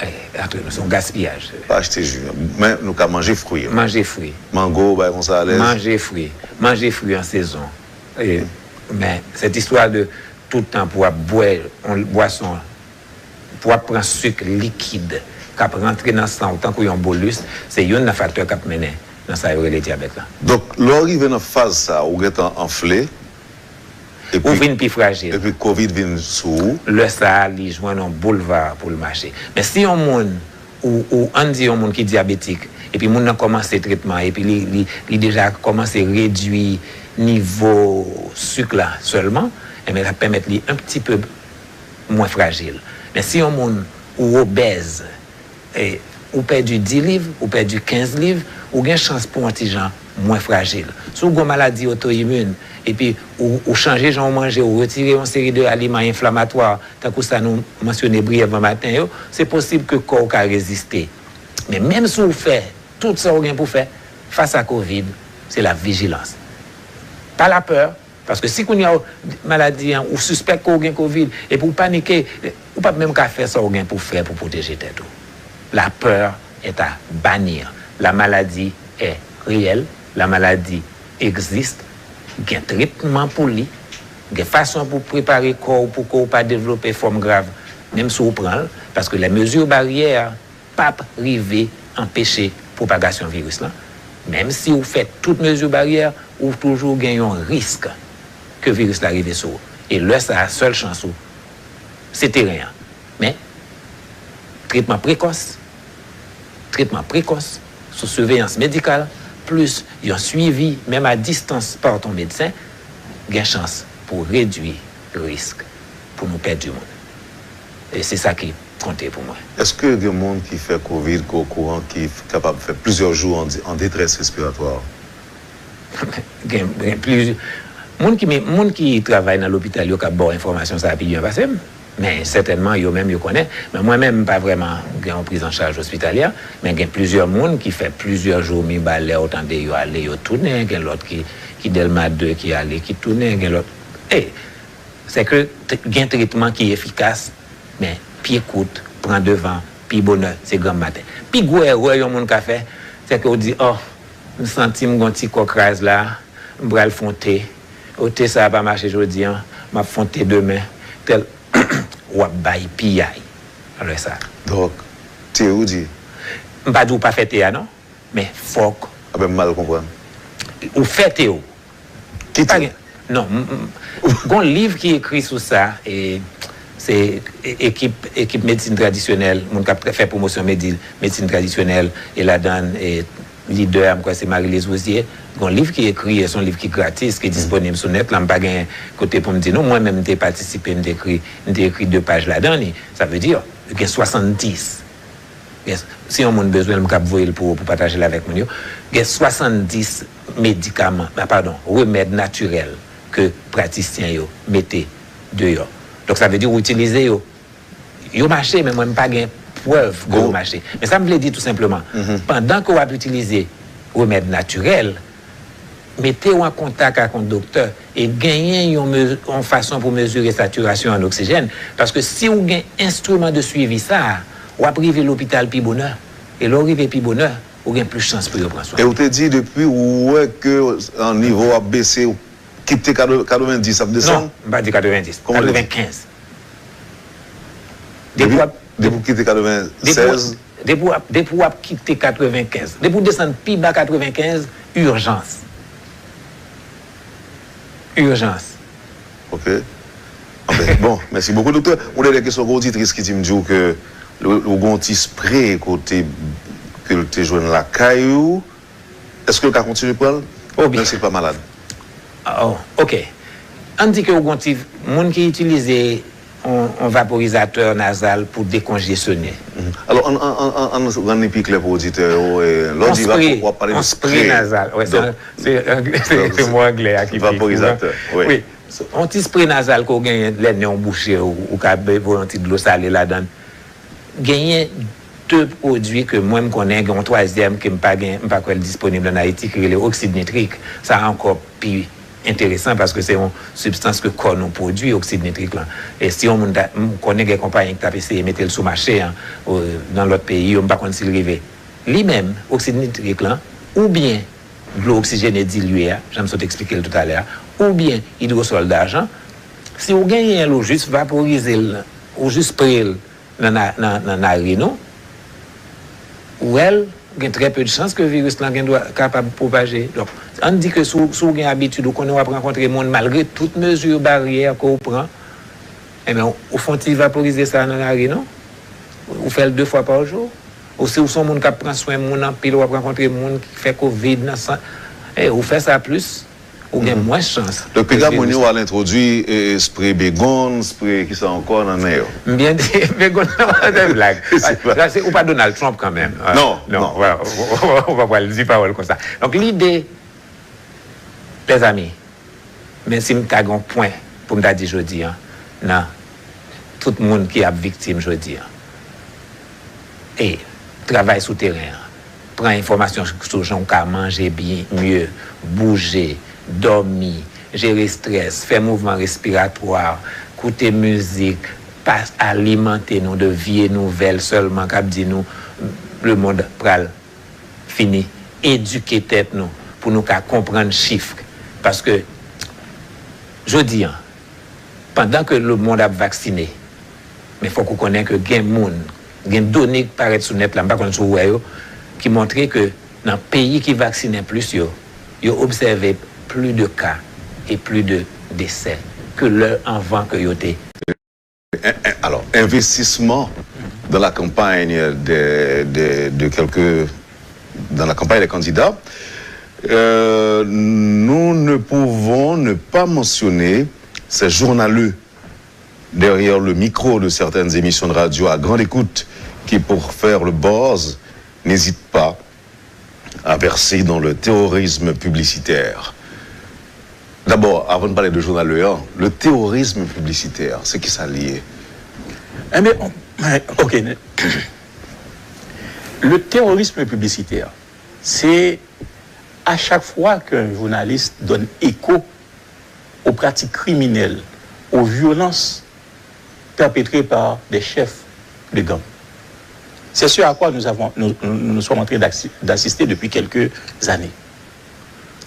Eh, antre nou, se yon gaspiyaj. Pa achte ji. Men nou ka manje fwi. Manje fwi. Mango, bagay konsa alèz. Manje fwi. Manje fwi an sezon. E, men, cette histoire de tout tan pou w ap bwè yon bwason, pou w ap pran sik likid k ap rantre nan san w tankou yon bolis, se youn nan faktè k ap mennen nan sa yo rele dyabèt la. Donk, lè w rive nan faz sa, ou gentan anfle, Ou vin pi frajil. Epi kovid vin sou ou. Lè sa a, li jwenn yon boulva pou l mache. Men si yon moun, ou, ou ann di yon moun ki dyabetik, epi moun nan kòmanse tretman, epi li, li, li deja kòmanse redwi nivo sik la sèlman, enben, l ap pèmèt li yon ti pe mwen frajil. Men si yon moun ou obèz, e, ou pèdi dis liv, ou pèdi kenz liv, ou gen chans pou yon ti jan mwen frajil. Si w gen yon maladi oto imin, epi ou, ou chanje jan w manje, ou retire yon seri de aliman enflamatwa, tankou sa nou mansyone briyèvman maten yo, se posib ke kò w ka reziste. Men menm si w fè tout sa w gen pou fè, fas a kovid, se la vijilans. Pa lapè, paske si kounye a w maladi an, ou sispèk ke w gen kovid, epi w panike, ou p ap menm ka fè sa w gen pou fè pou pwoteje tèt ou. La peur est à bannir. La maladie est réelle, la maladie existe, gen tretman pou li, gen fason pou prepare kò w pou ke w pa devlope fòm grav, menm si w pran l, paske les mesures barrières p ap rive anpeche pwopagasyon viris lan. Menm si w fè tout mezi baryè, ou toujou gen yon risk ke viris la rive sou ou. E lè sa a, sèl chans ou, se teren an. Men, tretman prekòs, tretman prekòs, sou siveyans medikal, plis yon swivi, menm a distans, pa yon medsen, gen chans pou redwi risk pou nou pèdi moun. E se sa ki konte pou mwen. Èske gen moun ki fè kovid ke w okouran ki kapab fè plizyè jou an, an detrès respiratwa? Gen, gen plizyè moun ki, moun ki travay nan lopital yo ka ba w enfòmasyon sa a pi byen pase m. Men sètènman, yo menm, yo konnen. Men mwen menm, m pa vrèman gen yon priz an chaj ospitalyè. Men gen plizyè moun ki fè plizyè jou mibalè, ou tande yo ale, yo tounen. Gen lòt ki, ki Dèlma de, ki ale, ki tounen. Gen lòt. E, se ke gen tretman ki efikas, men pye kout, pran devan, pi bonè, se granm maten. Pi gwo erè yon moun ka fè, se ke w di, oh, m santi m gon ti kò kraz la, m pral fè yon te. O, te sa a pa mache jodi an, m ap fè yon te demen. Tèl, w ap bay piyay. Alò sa. Donk, te ou di. M pa di w pa fè te a non, men fòk. Apre m mal konprann. Ou fè te ou. Ki Pa te? Gen, non, m- m- gon liv ki ekri sou sa, e se e- ekip ekip medsin tradisyonèl, moun k ap tra- fè pwomosyon medi- medsin tradisyonèl, e ladan e lidè a, m kwè se Marie-Lise Rosier. Gon liv ki ekri, e se yon liv ki gratis, ki disponib sou nèt la, m pa gen kote pou m di nou, mwen menm m te patisipe, m te ekri, m te ekri de paj ladan li. Sa vle di, gen swasanndis. Gen, si yon moun bezwen l, m kab voye l pou ou, pou pataje l avèk moun yo. Gen swasanndis medikaman, ah, padon, remèd natirèl ke pratisyen yo mete deyò. Donk, sa vle di ou itilize yo. Yo mache, men mwen, m pa gen prèv ke yo mache. Men sa m vle di tou senpleman, pandan ke w ap itilize remèd natirèl, mete w an kontak ak yon doktè e genyen yon, me- yon fason pou mezire satirasyon an oksijèn. Paske si w gen enstriman de swivi sa a, w ap rive lopital pi bonè. E lè w rive pi bonè, ou gen plis chans pou yo pran swen. E ou te di depi ou wè ke an nivo ap bese, ou kite katrevendis ap desann? Non, m pa di katrevendis. Kòman w te di? Katrevennkenz. Depi w ap Depi ou kite Depi w katrevensèz, depi w ap, depi w ap kite katrevennkenz, depi w desann pi ba katrevennkenz, ijans. Ijans. Ok. Anben, bon, mèsi bokou, doktè. Yon dènye kesyon pou oditris ki di m di w ke ou ou gen yon ti spre kote ke l te jwenn lakay ou. Èske l ka kontinye pran l? Oh, byen. Menm si l pa malad. Oh, ok. Ann di ke w gon ti moun ki itilize yon, yon vaporizatè nazal pou dekonjesyonnen. Alò, ann an, an, an, ann rann li pi klè pou oditè yo. E, lè w On di spre, w ap pale on de spre nazal. Wè, se Donk, se anglè, se donk, se mo anglè a ki pi kouran. vaporizatè, wi. Wi. On ti spre nazal ke w genyen lè nen w bouche, ou, ou ka voye yon ti dlo sale ladan. Genyen de pwodui ke mwen m konnen, gen yon twazyèm ke m pa gen, m pa kwè l disponib ann Ayiti, ki rele oksid nitrik. Sa ankò pi enteresan paske se yon sibstans ke kò nou pwodui, oksid nitrik lan. E si yon moun ta, m konnen gen konpayi ki t ap eseye mete l sou mache an, o, nan lòt peyi yo, m pa konn si l rive. Li menm, oksid nitrik lan, oubyen dlo oksijene dilye a, jan m sot eksplike l toutalè a, oubyen idwosòl dajan, si w genyen l, ou jis vaporize l, ou jis spre l nan, na- nan, nan narin ou, ou wè l, gen trè pe de chans ke viris lan gen dwa kapab pwopaje. Donk, ann di ke si w, si w gen abitid, ou konnen w ap rankontre moun, malgre tout mezi baryè ke w pran, enben, ou fè yon ti vaporize sa nan narin ou, ou fè l de fwa pa jou. Ou si w se yon moun k ap pran swen moun anpil, w ap rankontre moun ki fè kovid nan san, e ou fè sa plis, ou gen mwens chans. Donk, piga moun yo al entwodui e, e, spre begonn, spre kisa ankò nan nen yo. M byen di, begonn nan pa de blag. Se pa- Sa, se, ou pa Donald Trump kanmenm. Non, Non, non. Voilà, ou pa pral di pawòl konsa. Donk, lide, lèzami, men si m ta gen yon pwen pou m ta di jodi an, nan tout moun ki ap viktim jodi an, e travay sou teren an, pran enfòmasyon sou jan w ka manje byen, mye, bouje, dòmi, jere estrès, fè mouvman respiratwa, koute mizik, pa alimante nou de vye nouvèl sèlman k ap di nou lemonn pral fini. Edike tèt nou pou nou ka konprann chif. Paske, jodi an, pandan ke lemonn ap vaksine, men fòk ou konnen ke gen moun, gen done ki parèt sou nèt la, m pa konn si w wè yo, ki montre ke nan peyi ki vaksinen plis yo, yo obsève plis de ka e plis de desè ke lè anvan ke yo te Alors, investissement dans la campagne de, de, de quelques, dans la campagne des candidats, euh, nous ne pouvons ne pas mentionner ces journaleux derrière le micro de certaines émissions de radio à grande écoute qui, pour faire le buzz, n'hésitent pas à verser dans le terrorisme publicitaire. D'abord, avant de parler de journal Le An, le terrorisme publicitaire, c'est qui ça lié? Enben, ok. Le terrorisme publicitaire, c'est à chaque fois qu'un journaliste donne écho aux pratiques criminelles, aux violences perpétrées par des chefs de gang. C'est ce à quoi nous, avons, nous, nous, nous sommes en train d'assister depuis quelques années.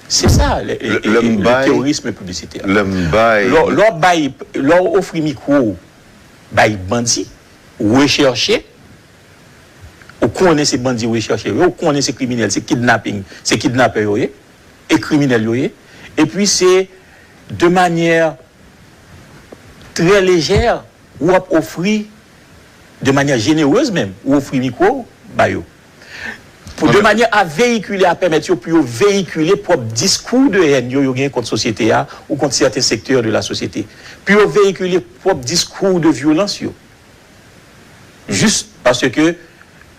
C'est ça le, le, le, le terrorisme publicitaire. Lè w bay, lè w ofri mikwo bay bandi, rechèche, konnen se bandi yo ye chèche yo, ou konnen se kriminèl, se kidnaping, se kidnapè yo ye, e kriminèl yo ye. Epi se de manyè trè lejè, ou ap ofri, de manyè jenerez menm, ou ofri mikwo ba yo. Pou de manyè a veyikile, a pèmèt yo pou yo veyikile pwòp diskou de hèn yo, yo gen kont sosyete a ou kont sèten sektè de la sosyete. Pou yo veyikile pwòp diskou de vyolans yo. Jis paske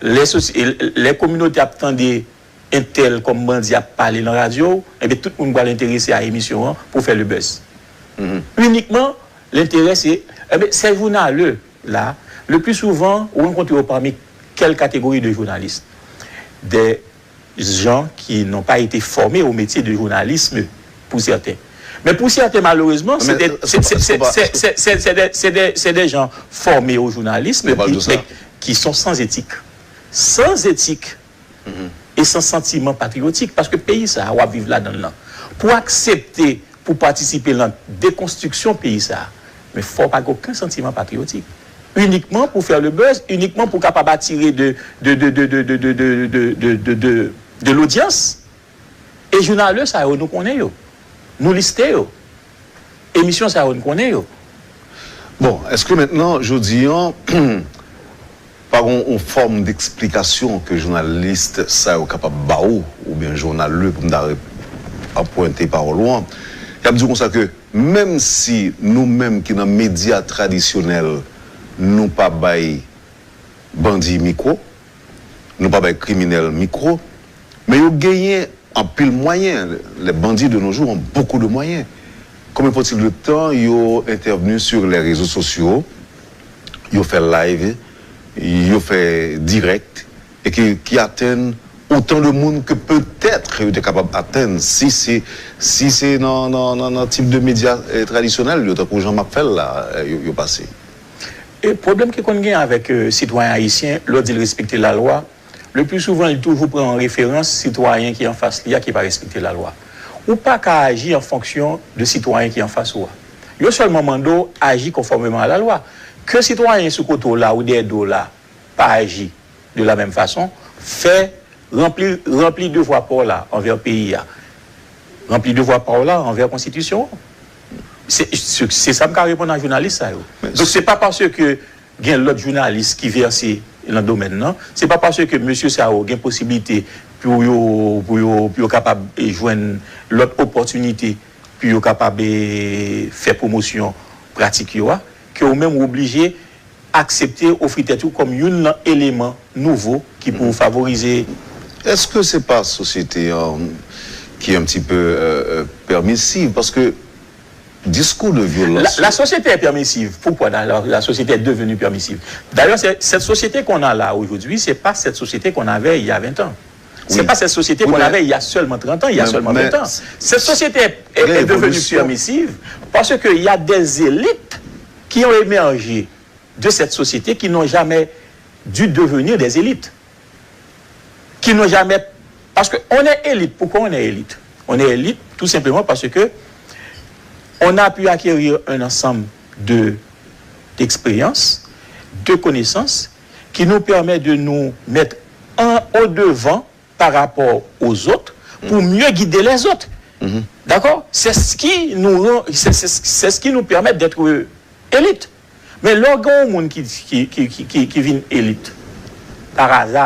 lè, sosi- lè kominote ap tande entèl kòm bandi ap pale nan radyo, enben tout moun pral enterese a emisyon an pou fè le buzz. Inikman, lenterè se, enben, ces journaleux là, le plus souvent, ou rankontre yo parmi quelle catégorie de journalistes? Des gens qui n'ont pas été formés au métier de journalisme, pour certains. Mais pour certains, malheureusement, c'est des, c'est, c'est, c'est, c'est, c'est, c'est des, c'est des, c'est des gens formés au journalisme, mais qui sont sans éthique. Sans éthique et sans sentiment patriotique. Paske peyi sa a, w ap viv ladan l lan. Pou aksepte, pou patisipe nan dekonstriksyon peyi sa a, men fò w pa gen okenn santiman patriyotik. Inikman pou fè le buzz, inikman pou kapab atire de, de, de, de, de, de, de, de, de, de, de, de lodyans. E jounalè sa yo, nou konnen yo. Nou liste yo. Emisyon sa yo, nou konnen yo. Bon, èske mentnan, jodi an, pa gen yon fòm deksplikasyon ke jounalis sa yo kapab ba ou, oubyen jounalè, pou m ta anpwente pawòl ou an, y ap di w konsa ke menm si nou menm ki nan medya tradisyonèl, nou pa bay bandi mikwo, nou pa bay kriminèl mikwo, men yo genyen anpil mwayen. Les bandits de nos jours ont beaucoup de moyens. Combien faut-il de temps yo intervenu sur les réseaux sociaux, yo fè live, yo fè direct, e ki, ki atenn otan de moun ke petèt yo te kapab atenn si se, si se nan, nan, nan, nan tip de medya eh, tradisyonèl yo, tankou jan m ap fè l la, eh, yo, yo pase. E pwoblèm ki konn gen avèk euh, sitwayen ayisyen, lè w di l respekte lalwa, le pli souvan li toujou pran an referans sitwayen ki anfas li a ki pa respekte lalwa. Ou pa ka aji an fonksyon de sitwayen ki anfas ou a. Yo sèlman mande w aji konfòmeman a lalwa. Ke sitwayen sou kote w la ou dèyè do w la pa aji de la menm fason, fè ranpli, ranpli devwa pa w la anvè peyi a. Ranpli devwa pa w la anvè konstitisyon an. Se, se, se sa m ka reponn a jounalis sa yo. Donk se pa paske gen lòt jounalis ki vèse nan domèn nan, se pa paske mesye sa yo gen posiblite pou yo, pou yo, pou yo kapab jwenn lòt opòtinite pou yo kapab fè pwomosyon pratik yo a, ke ou menm ou oblije aksepte ofri tèt ou kòm youn nan eleman nouvo ki pou favorize. Èske se pa sosyete an ki un petit peu euh, euh, permissive? Paske diskou de vyolans. La, la société est permissive. Pourquoi la, la, la société est devenue permissive? D'ailleurs, c'est- cette société qu'on a là aujourd'hui, c'est pas cette société qu'on avait il y a vingt ans. C'est Oui. Pas cette société Oui, qu'on mais- avait il y a seulement trente ans, il y a mais- seulement mais- vingt ans. Cette société est, est- Il y a est devenue évolution. Permissive parce qu'il y a des élites qui ont émergé de cette société qui n'ont jamais dû devenir des élites. Qui n'ont jamais... Parce qu'on est élite. Pourquoi on est élite? On est élite tout simplement parce que on a pu acquérir un ensemble de d'expériences, de connaissances qui nous permet de nous mettre en, au devant par rapport aux autres pour mieux guider les autres. D'accord? C'est ce qui nous rend, c'est, c'est, c'est ce qui nous permet d'être élite. Men lè w gen yon moun ki, ki, ki, ki, ki, ki vin elit pa aza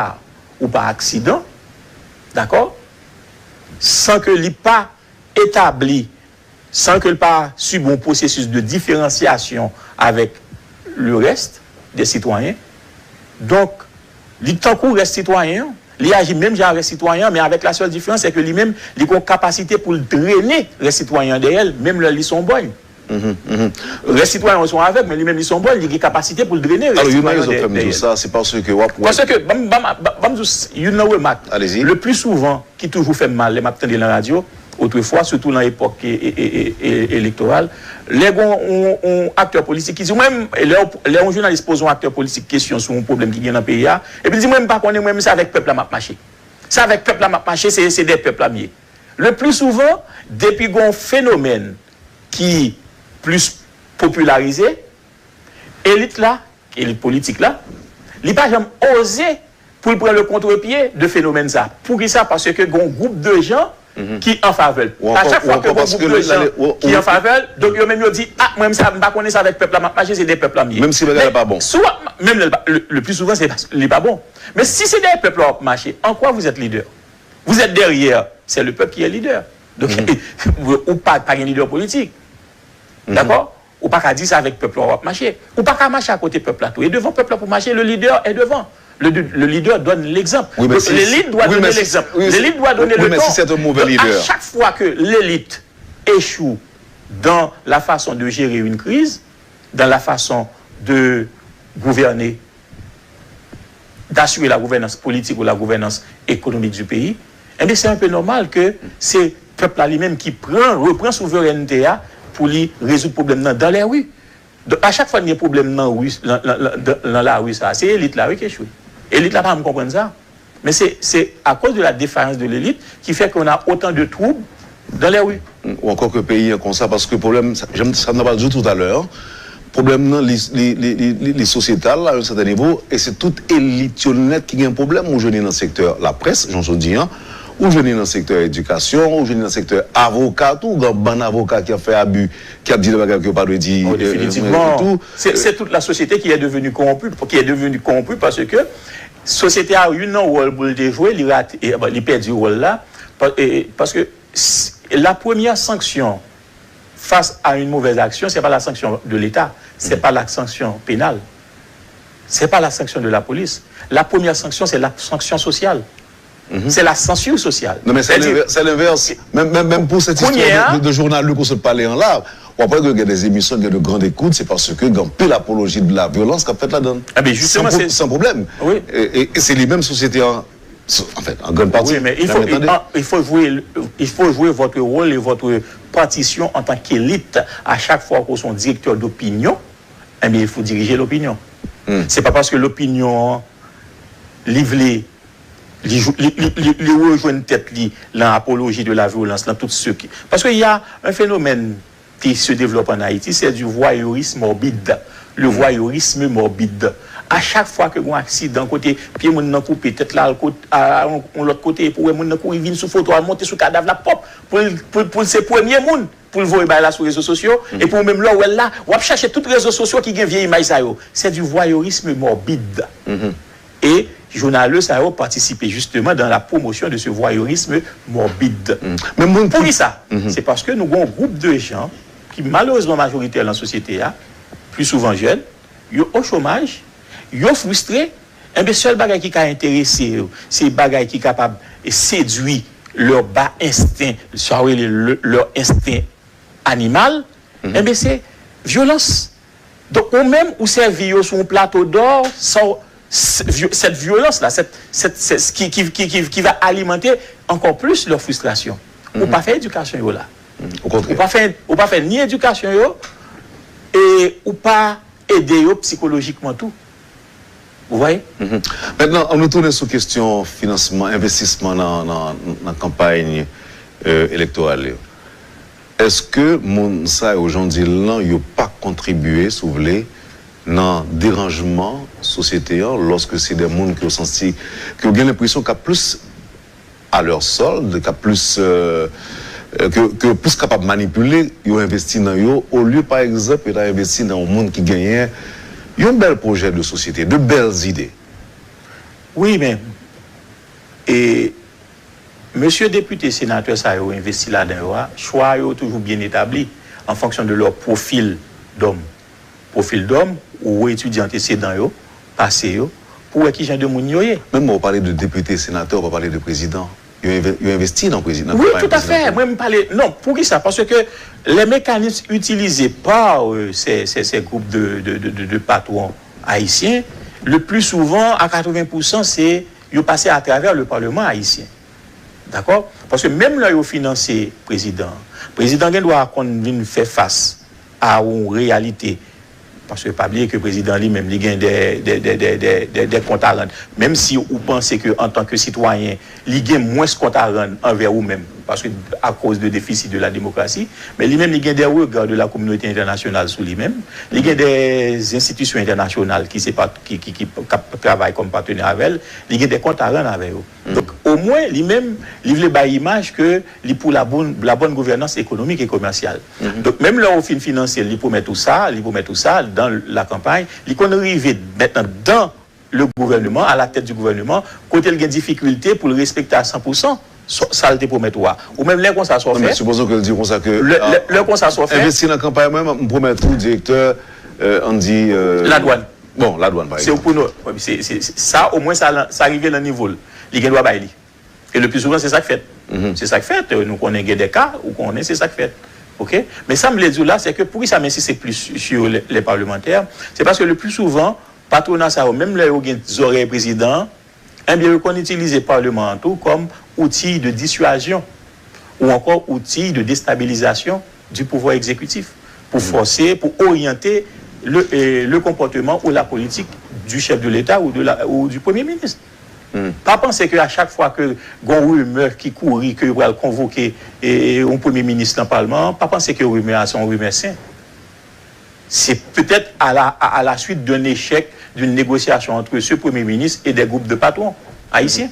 ou pa aksidan, dakò, san ke li pa etabli, san ke l pa sibi yon pwosesis de diferansyasyon avèk lerès de sitwayen, donk, li tankou rès sitwayen an, li aji menm jan avèk sitwayen an, men avèk la sèl diferans, se ke li menm, li gen yon kapasite pou l drene rès sitwayen an dèyè l, menm lè li se yon bògn. Rès sitwayen an se yon avèg, men li menm li se yon bògn, li gen kapasite pou l drene rès sitwayen an dèyè l. Alò, youn nan rezon fè m di w sa, se paske w ap wè. Paske, ban m- ban m- ban m- ban m di w s- youn nan remak, Allez-y. Le pli souvan, ki toujou fè m mal lè m ap tande nan radyo, otrefwa, sitou nan epòk e- e- e- e- elektoral, lè gen yon- yon aktè politik ki di, mwen, lè lè yon jounalis poze yon aktè politik kesyon sou yon pwoblèm ki gen nan peyi a, epi l di, mwen, m pa konnen, mwen, se avèk pèp la m ap mache. Se avèk pèp la m ap mache, se se dèyè pèp la m ye. Le pli souvan, depi gen yon fenomèn ki plis popilarize, elit la, elit politik la, li pa janm oze pou l pran le kontrepye de fenomèn sa. Poukisa? Paske gen yon gwoup de jan ki an favè l. A chak fwa ke gen yon gwoup de jan ki an favè l, donk yo menm yo di, a, mwen menm sa, m pa konnen se avèk pèp la m ap mache, se dèyè pèp la m ye. Menm si bagay la pa bon. Si w ap, menm lè l pa, le, le pli souvan, se pa, li pa bon. Men si se dèyè pèp la w ap mache, en quoi vous êtes leader? Vous êtes derrière, c'est le peuple qui est leader. Donk, ou pa, pa gen lidè politik. Dakò? Ou pa ka di sa avèk pèp la w ap mache. Ou pa ka mache akote pèp la tou. E devan pèp la pou mache, le leader est devant. Le, le leader donne l'exemple. L'élite doit donner l'exemple. L'élite doit donner le ton. Donc, à chaque fois que l'élite échoue dans la façon de gérer une crise, dans la façon de gouverner, d'assurer la gouvernance politique ou la gouvernance économique du pays, eh bien, c'est un peu normal que c'est pèp la li menm ki pran, repran souverènte a pou li rezoud pwoblèm nan dans les rues. Donk, a chak fwa n gen pwoblèm nan ri, nan, nan, nan, nan lari sa, se elit la, wi, ki echwe. Elit la pa janm konprann sa. Men se, se à cause de la défaillance de l'élite qui fait qu'on a autant de troubles dans les rues. Ou ankò ke peyi an konsa, paske pwoblèm, sa, jan m, sa m t ap di w toutalè, pwoblèm nan, li, li, li, li, li, li sosyetal, a yon sèten nivo, e se tout elit yo nèt ki gen pwoblèm, ou jwenn li nan sektè laprès, jan w sot di an, ou jwenn li nan sektè edikasyon, ou jwenn li nan sektè avoka tou, gen bann avoka ki ap fè abi, ki ap di de bagay ke yo pa dwe di. Oh, définitivement. C'est, c'est toute la société qui est devenue corrompue, qui est devenue corrompue parce que sosyete a, youn nan wòl pou l te jwe, li rate, e, bon, li pèdi wòl la, pa, e, paske s, la première sanction face à une mauvaise action, c'est pas la sanction de l'État, c'est pas la sanction pénale, c'est pas la sanction de la police. La première sanction, c'est la sanction sociale. C'est la censure sociale. Non, men se lenvès. Menm, menm, menm pou sèt istwa de, de, de jounalis ke w sot pale an la, w ap wè ke gen de emisyon, gen de grande écoute, se paske gen anpil apoloji de la vyolans k ap fèt ladan l. San pwoblèm. E, e se li menm sosyete an, anfen, an grann pati. Oui, mais il faut, il, il faut jouer, il faut jouer votre rôle et votre partition en tant qu'élite. À chaque fois que vous êtes directeur d'opinion, eh bien, il faut diriger l'opinion. C'est pas parce que l'opinion, li vle li, li, li, li, li rejwenn tèt li nan apoloji de la vyolans, nan tout se ki. Paske y a un phénomène qui se développe en Haïti, c'est du voyeurisme morbide. Le voyeurisme morbide. A chak fwa ke gen yon aksidan kote pye moun nan koupe, tèt la al kot, a, yon, yon lòt kote, epi w wè moun nan kouri vin sou foto a, monte sou kadav la, pòp, pou l, pou, pou l se premye moun pou l voye bagay la sou rezo sosyo, epi ou menm lè w wè l la, w ap chache tout rezo sosyo ki gen vye imaj sa yo. C'est du voyeurisme morbide. E jounalè sa yo patisipe justement dans la promotion de ce voyeurisme morbide. Poukisa? Se paske nou gen yon gwoup de jan ki malerezman majoritè nan sosyete a, pli souvan jèn, yo o chomaj, yo fristre, enben sèl bagay ki ka enterese yo, se bagay ki kapab sedui lè ba ensten, sa yo rele lè, lè ensten animal, enben se vyolans. Donk, ou menm, ou sèvi yo sou yon plato dò, sa w, s, vyo, cette violence-là, cette, cette, cette, qui, qui, qui, qui, qui va alimenter encore plus leur frustration. Ou pa fè edikasyon yo la. Ou pa fè, ou pa fè ni edikasyon yo, e ou pa ede yo psikolojikman tou. Vous voyez? Mentnan, ann nou tounen sou kesyon finansman, envestisman nan, nan, nan kanpay, e, elektoral yo. Èske moun sa yo, jan w di l lan, yo pa kontribye, si w vle, nan deranjman sosyete an, lòske se de moun ke w santi, ke w gen lenpresyon k ap plis à leur solde, k ap plis, e, ke, ke yo plis kapab manipile, yo envesti nan yo, olye, pa egzanp, yo ta envesti nan yon moun ki genyen yon bèl pwojè de sosyete, de bèl zide? Wi, men, e, mesye depite, senatè sa yo envesti ladan yo a, chwa yo toujou byen etabli, en fonction de leur profil d'homme. Profil d'homme, ou etidye antesedan yo, pase yo, pou wè ki jan de moun yo ye. Menm lè w pale de depite, senatè, ou pa pale de prezidan. Yo enve, yo envesti nan prezidan, nan kanpay prezidansyèl. Wi, tout à fait. Mwen, m pale, non, poukisa? Paske les mécanismes utilisés par, euh, ces, ces, ces groupes de, de, de, de, de patrons haïtiens, le plus souvent, à quatre-vingts pour cent, se yo pase atravè le Parlement haïtien. Dakò? Paske menm lè yo finanse prezidan an, prezidan gen dwa konn vin fè fas a yon reyalite Paske pa bliye ke prezidan li menm, li gen de, de, de, de, de, de, de kont a rann. Menm si ou panse ke antanke sitwayen, li gen mwens kont a rann anvè ou menm, paske akoz de defisi de la demokrasi, men li menm, li gen de rega de la kominote entènasyonal sou li menm. Li gen de enstitisyon entènasyonal ki se pa, ki, ki, ki, k ap travay kòm patnè avè l. Li gen de kont a rann avè yo. Donk, omwen, li menm, li vle bay imaj ke li pou la bonne, la bonne gouvernance économique et commerciale. Donk, menm lè ou fin finanse l, li pwomèt ou sa, li pwomèt ou sa, dan la kanpay, li konn rive mentnan dan le gouvernement, à la tête du gouvernement, kote l gen difikilte pou l respekte a san pou san sa, sa l te pwomèt ou a. Ou menm lè konsa, sa w fè? Non, men sipozon ke l di konsa ke, lè, lè, lè konsa, sa w fè? Envesti nan kanpay mwen, m pwomèt ou, direktè, euh, ann di, euh, ladwàn. Bon, ladwàn, pa egzanp. Se ou pou nou. Se, se, se, sa, omwen, sa, sa rive nan nivo l. Li gen dwa bay li. E le pli souvan, se sa k fèt. Se sa k fèt. Nou konnen gen de ka, ou konnen se sa k fèt. Oke? Men sa m vle di w la, se ke poukisa m ensiste plis sur les, les parlementaires, se paske le pli souvan, patwona sa yo, menm lè yo gen zòrèy prezidan an, ebyen, yo konn itilize palman an tou kòm outil de dissuasion ou encore outil de déstabilisation du pouvoir exécutif, pou fòse, pou oryante le, eh, le comportement ou la politique du chef de l'État ou de la, ou du Premier ministre. Pa panse ke a chak fwa ke gon rimè ki kouri ke yo pral konvoke, eh, yon premye minis nan palman an, pa panse ke rimè a se yon rimè sen. C'est peut-être à la, à, à la suite d'un échec d'une négociation entre ce Premier ministre et des groupes de patrons haïtiens.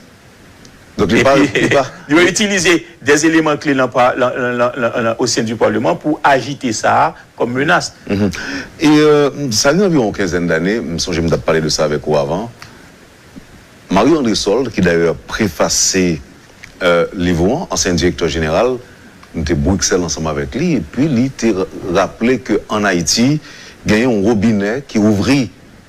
Donk, li pa, li pa. Yo itilize des éléments clés nan, nan, nan, nan, nan, nan, au sein du Parlement pou ajite sa a kòm menas. E, euh, sa gen anviwon yon kenzèn dane, m sonje m t ap pale de sa avèk ou avan. Mario André Saul, ki dayè prefase, euh, liv ou an, ansyen direktè jeneral, m te Briksèl ansanm avèk li, epi li te ra-, raple ke ann Ayiti, genyen yon wobinè ki ouvri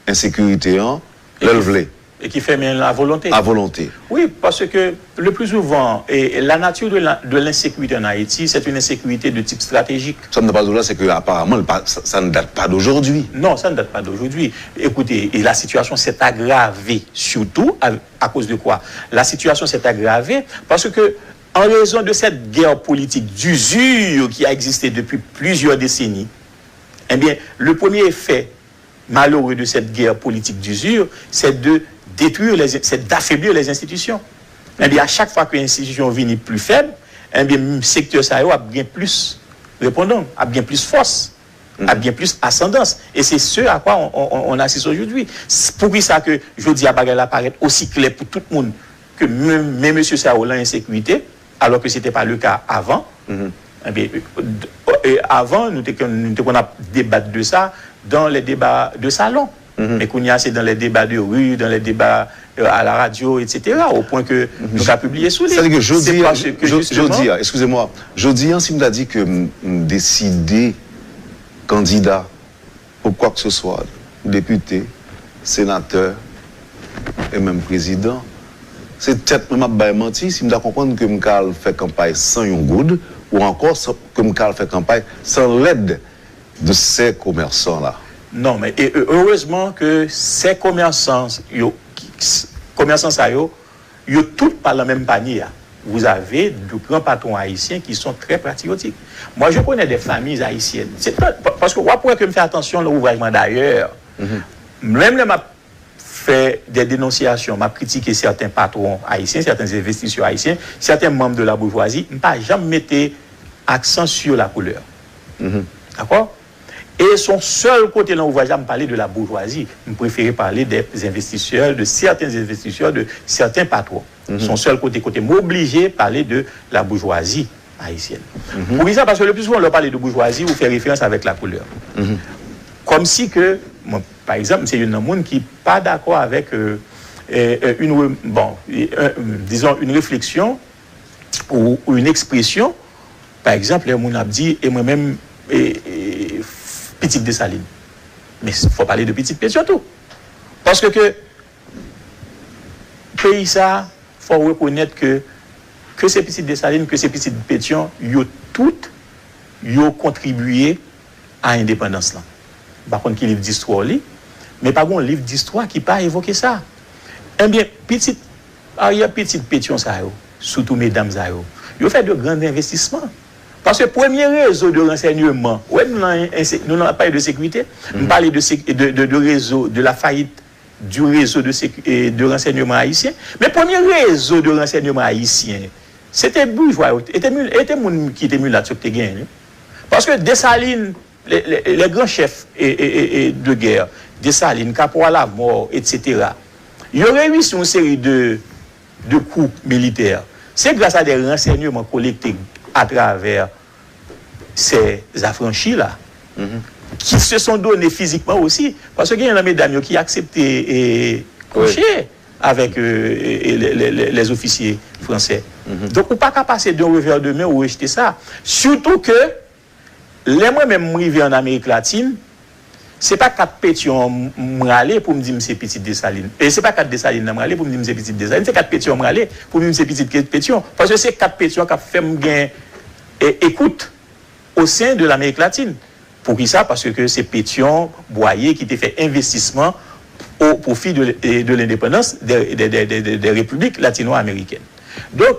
ensekirite an lè l vle. E ki fèmen l a volonte. A volonte. Wi, paske le plus souvent, et la nature de la, de l'insécurité en Haïti, c'est une insécurité de type stratégique. Sa m ta pral di w la, se ke aparaman, l pa, sa, ça ne date pas d'aujourd'hui. Non, ça ne date pas d'aujourd'hui. Écoutez, et la situation s'est aggravée surtout à, à cause de quoi? La situation s'est aggravée parce que, en raison de cette guerre politique d'usure qui a existé depuis plusieurs décennies, eh bien, le premier effet malheureux de cette guerre politique d'usure, c'est de détruire les, c'est d'affaiblir les institutions. Ebyen, a chak fwa ke enstitisyon vini pli fèb, ebyen, sektè sa yo ap gen plis repondan, ap gen plis fòs, ap gen plis asandans. E se ce à quoi on, on, on, on assiste aujourd'hui. Poukisa ke jodi a bagay la parèt osi klè pou tout moun ke men, men mesye sa yo lan ensekirite, alors que c'était pas le cas avant. Ebyen, e, avan, nou te, nou te konn ap debat de sa dans les débats de salon. Men kounye a, se dans les débats de rue, dans les débats, euh, à la radio, et cetera, au point que nou ka pibliye sou li. Sa di ke jodi, jodi a, excusez-moi, jodi a, si m ta di ke m, m deside kandida pou kwa ke se swa, depite, senatè, e menm prezidan, se tèt mwen m ap bay manti si m ta konprann ke m ka al fè kanpay san yon goud, ou ankò san, ke m ka al fè kanpay san lèd de ces commerçants là. Non, men e, e, erezman ke se komèsan yo, ki, s-, komèsan sa yo, yo tout pa lan menm panye a. Vous avez de grands patrons haïtiens qui sont très patriotiques. Moi, je connais des familles haïtiennes. C'est pas, pa-, paske w ap wè ke m fè atansyon lan ouvraj mwen dayè. Menm lè m ap fè de denonsyasyon, m ap kritike sèten patwon ayisyen, sèten envestisè ayisyen, sèten manm de la boujwazi, m pa janm mete aksan sur la couleur. Dakò? E se yon sèl kote nan ouvraj la m pale de la boujwazi. M prefere pale des investisseurs, de certains investisseurs, de certains patrons. Se yon sèl kote, kote m oblije pale de la boujwazi ayisyèn. Poukisa? Paske le pli souvan, lè w pale de boujwazi, ou fè referans avèk la koulè. Kòmsi ke, mwen, pa egzanp, m se youn nan moun ki pa dakò avèk, euh, euh, euh, une re-, bon, euh, euh, disons, une réflexion ou, ou une expression, pa egzanp, lè moun ap di, e mwen menm, e, e, pitit Desalin. Men fò pale de pitit Petyon tou. Paske ke peyi sa, fò w rekonèt ke, ke se pitit Desalin, ke se pitit Petyon, yo tout, yo kontribye a endepandans lan. M pa konn ki liv distwa w li, men pa gon liv distwa ki pa evoke sa. Ebyen, pitit, aryè pitit Petyon sa yo, sitou medam sa yo, yo fè de gran envestisman. Paske premye rezo de ransèyman, w wè, nan, ense- nou nan pale de sekirite, m pale de, sek- de, de, de rezo, de la fayit du réseau de, sécu- eh, de renseignement haïtien. Men premye rezo de renseignement haïtien, se te boujwa yo, e te mil- e te moun ki te milat yo ki te genyen li. Paske Desalin, le, le, le gran chèf e, e, e, e, de gè, Desalin, Caporal à mort, et cetera, yo reyisi yon seri de, de kou militè. Se gras a de ransèyman kolekte atravè ces affranchis là, qui se sont donnés physiquement aussi, paske gen nan medam yo ki aksepte e, kouche avèk e, e, le, le, le, les officiers français. Donk, ou pa ka pase d'un revers de main ou rejte sa. Sitou ke, lè mwen menm m rive an Amerik Latin, se pa kat Petyon m- m rale pou m di m se pitit Desalin. E se pa kat Desalin nan m rale pou m di m se pitit Desalin, se kat Petyon m rale pou m di m se pitit ke- Petyon. Paske se kat Petyon k ap fè m gen e, écoute au sein de l'Amérique latine. Poukisa? Paske se Petyon, Bwaye ki te fè envestisman au profit de, de l'indépendance des, des, des, des, des républiques latino-américaines. Donk,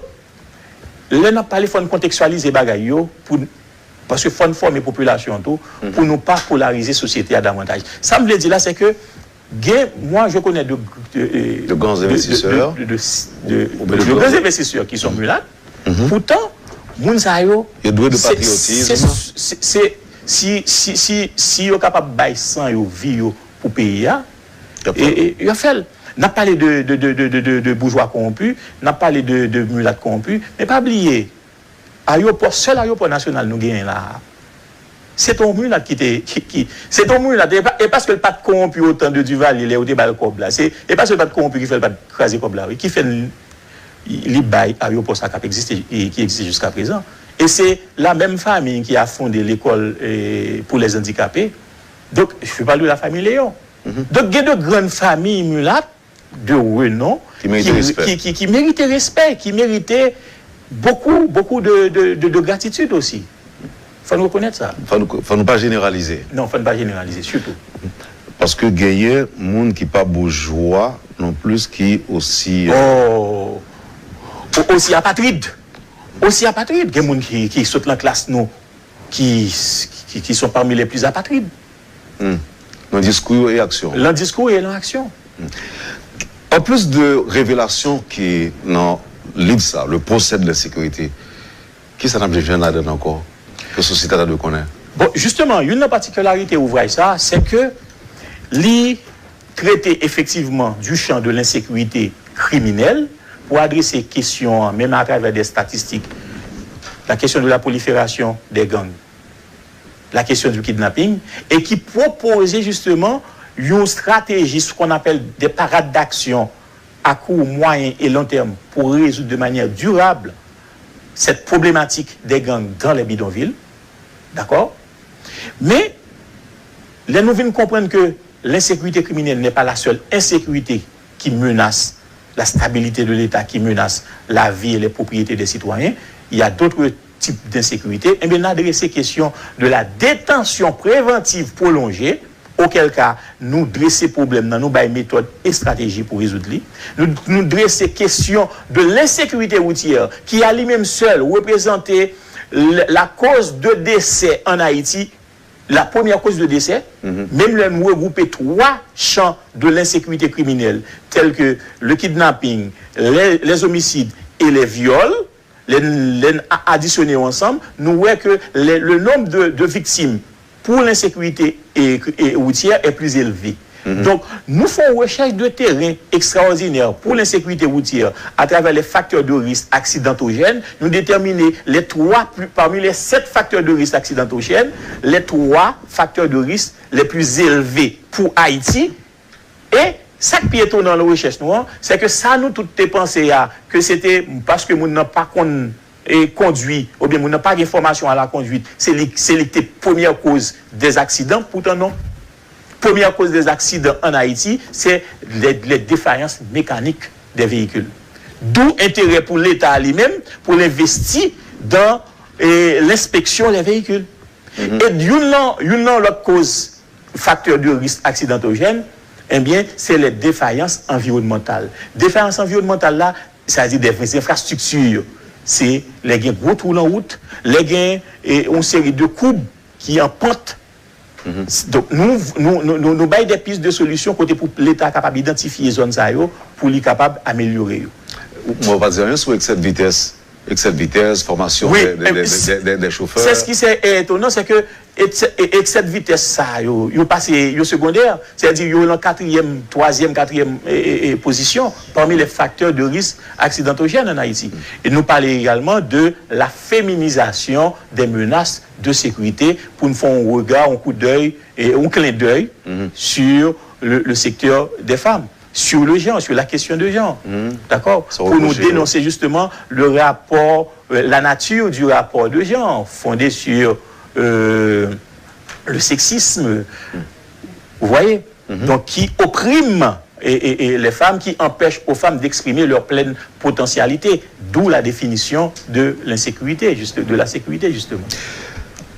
lè n ap pale, fò n kontekstyalize bagay yo, pou, paske fò n fòme popilasyon an tou, pou nou pa polarize sosyete a davantaj. Sa m vle di la, se ke gen, moi, je connais de, de, De grands investisseurs. De, de, de, de, de grands investisseurs qui sont mulâtres. Pourtant, moun sa yo, Yo dwe de patriotisme. Si, si, si, si yo kapab bay san yo, vi yo pou peyi a, e, e, yo fè l. N ap pale de, de, de, de, de, de, de boujwa kowonpi, n ap pale de, de milat kowonpi, men pa bliye, ayewopò, sèl ayewopò nasyonal nou genyen la a, se te yon milat ki te, ki, ki, se te yon milat, e pa, e paske l pa t kowonpi otan de Duvalier lè yo te ba l kòb la, se, e paske l pa t kowonpi ki fè l pa t kraze kòb la, wi, ki fè l, li bay ayewopò sa k ap egziste, e ki egziste jiska prezan. E se la menm famiy ki a fonde lekòl e, pour les handicapés. Donk, je parle de la famille Léon. Donk, gen de grann famiy milat de renom Ki merite respè. Ki, ki, ki merite respè, ki merite beaucoup, beaucoup de, de, de, de gratitude aussi. Fò n rekonèt sa. Fò nou, fò nou pa jeneralize. Non, fò n pa jeneralize, sitou. Paske genyen moun ki pa boujwa non plis ki osi. Oh, o- osi apatrid. Osi apatrid. Gen moun ki, ki sot nan klas nou, ki, ki, qui sont parmi les plus apatrides. Nan diskou yo e aksyon. Lan diskou e lan aksyon. An plis de revelasyon ki nan liv sa, Le procès de l'insécurité, kisa n ap jwenn ladan ankò? Ke sosyete a ta dwe konnen? Bon, jisteman, youn nan patikilarite ouvraj sa, se ke li trete efektivman du champ de l'insécurité criminelle pou adrese kesyon an, menm atravè de statistik, la question de la prolifération des gangs, la question du kidnapping, e ki pwopoze jisteman yon strateji, ce qu'on appelle des parades d'action à court, moyen et long terme pour résoudre de manière durable cette problématique des gangs dans les bidonvilles. D'accord? Men, lè nou vin konprann ke l'insécurité criminelle n'est pas la seule insécurité qui menace la stabilité de l'État, qui menace la vie et les propriétés des citoyens, il y a d'autres types d'insécurité. Ebyen, n adrese kesyon de la détention préventive prolongée, auquel cas, nou drese pwoblèm nan, nou bay metòd e estrateji pou rezoud li. Nou, nou drese kesyon de l'insécurité routière, qui à lui-même seul représente l- la cause de décès en Haïti, la première cause de décès, menm lè nou regwoupe twa chan de l'insécurité criminelle, tels que le kidnapping, les, les homicides et les viols, lè n, lè n a- adisyone yo ansanm, nou wè ke le, le nombre de, de victimes pour l'insécurité et, et routière est plus élevé. Donk, nou fè yon rechèch de teren ekstraòdinè pou lensekirite woutyè atravè les facteurs de risque accidentogènes. Nou detèmine les trois plus, parmi les sept facteurs de risque accidentogènes, les trois facteurs de risque les plus élevés pour Haïti. E sa k pi etonan nan rechèch nou an, se ke sa nou tout te panse a, ke se te paske moun nan pa konn e kondwi, oubyen moun nan pa gen fòmasyon a la kondwit, se li, se li ki te premyè koz des accidents, poutan non. Premyè koz des accidents en Haïti, c'est les, les défaillances mécaniques des véhicules. D'où enterè pou Leta a li menm pou l envesti dans e, l'inspection des véhicules. E youn nan, youn nan lòt koz facteurs de risque accidentogènes, ebyen, c'est les défaillances environnementales. Défaillance environnementale la, sa vle di des infrastructures. Se lè gen gwo twou nan wout, lè gen e, yon seri de koub ki an pant. Donk, nou, nou, nou, nou, nou bay de pis de solisyon kote pou Leta kapab idantifye zòn sa yo, pou li kapab amelyore yo. Mwen pa di anyen sou eksè de vitès, eksè de vitès, fòmasyon Wi, de, de, eh, de, de, de, de chofè. C'est ce qui est étonnant, c'est que eksè, eksè de vitès sa yo, yo pase, yo segondè, sètadi yo nan katriyèm, twazyèm, katriyèm e, e, e, pozisyon parmi les facteurs de risque accidentogènes en Haïti. Et nous parlons également de la féminisation des menaces de sécurité pour nous faire un regard, un coup d'œil, et un clin d'œil sur le, le secteur des femmes, sur le genre, sur la question de genre. D'accord? Pour nous dénoncer justement le rapport, euh, la nature du rapport de genre fondé sur euh, le sexisme, vous voyez, donc qui opprime et, et, et les femmes, qui empêche aux femmes d'exprimer leur pleine potentialité, d'où la définition de l'insécurité, juste, de la sécurité, justement.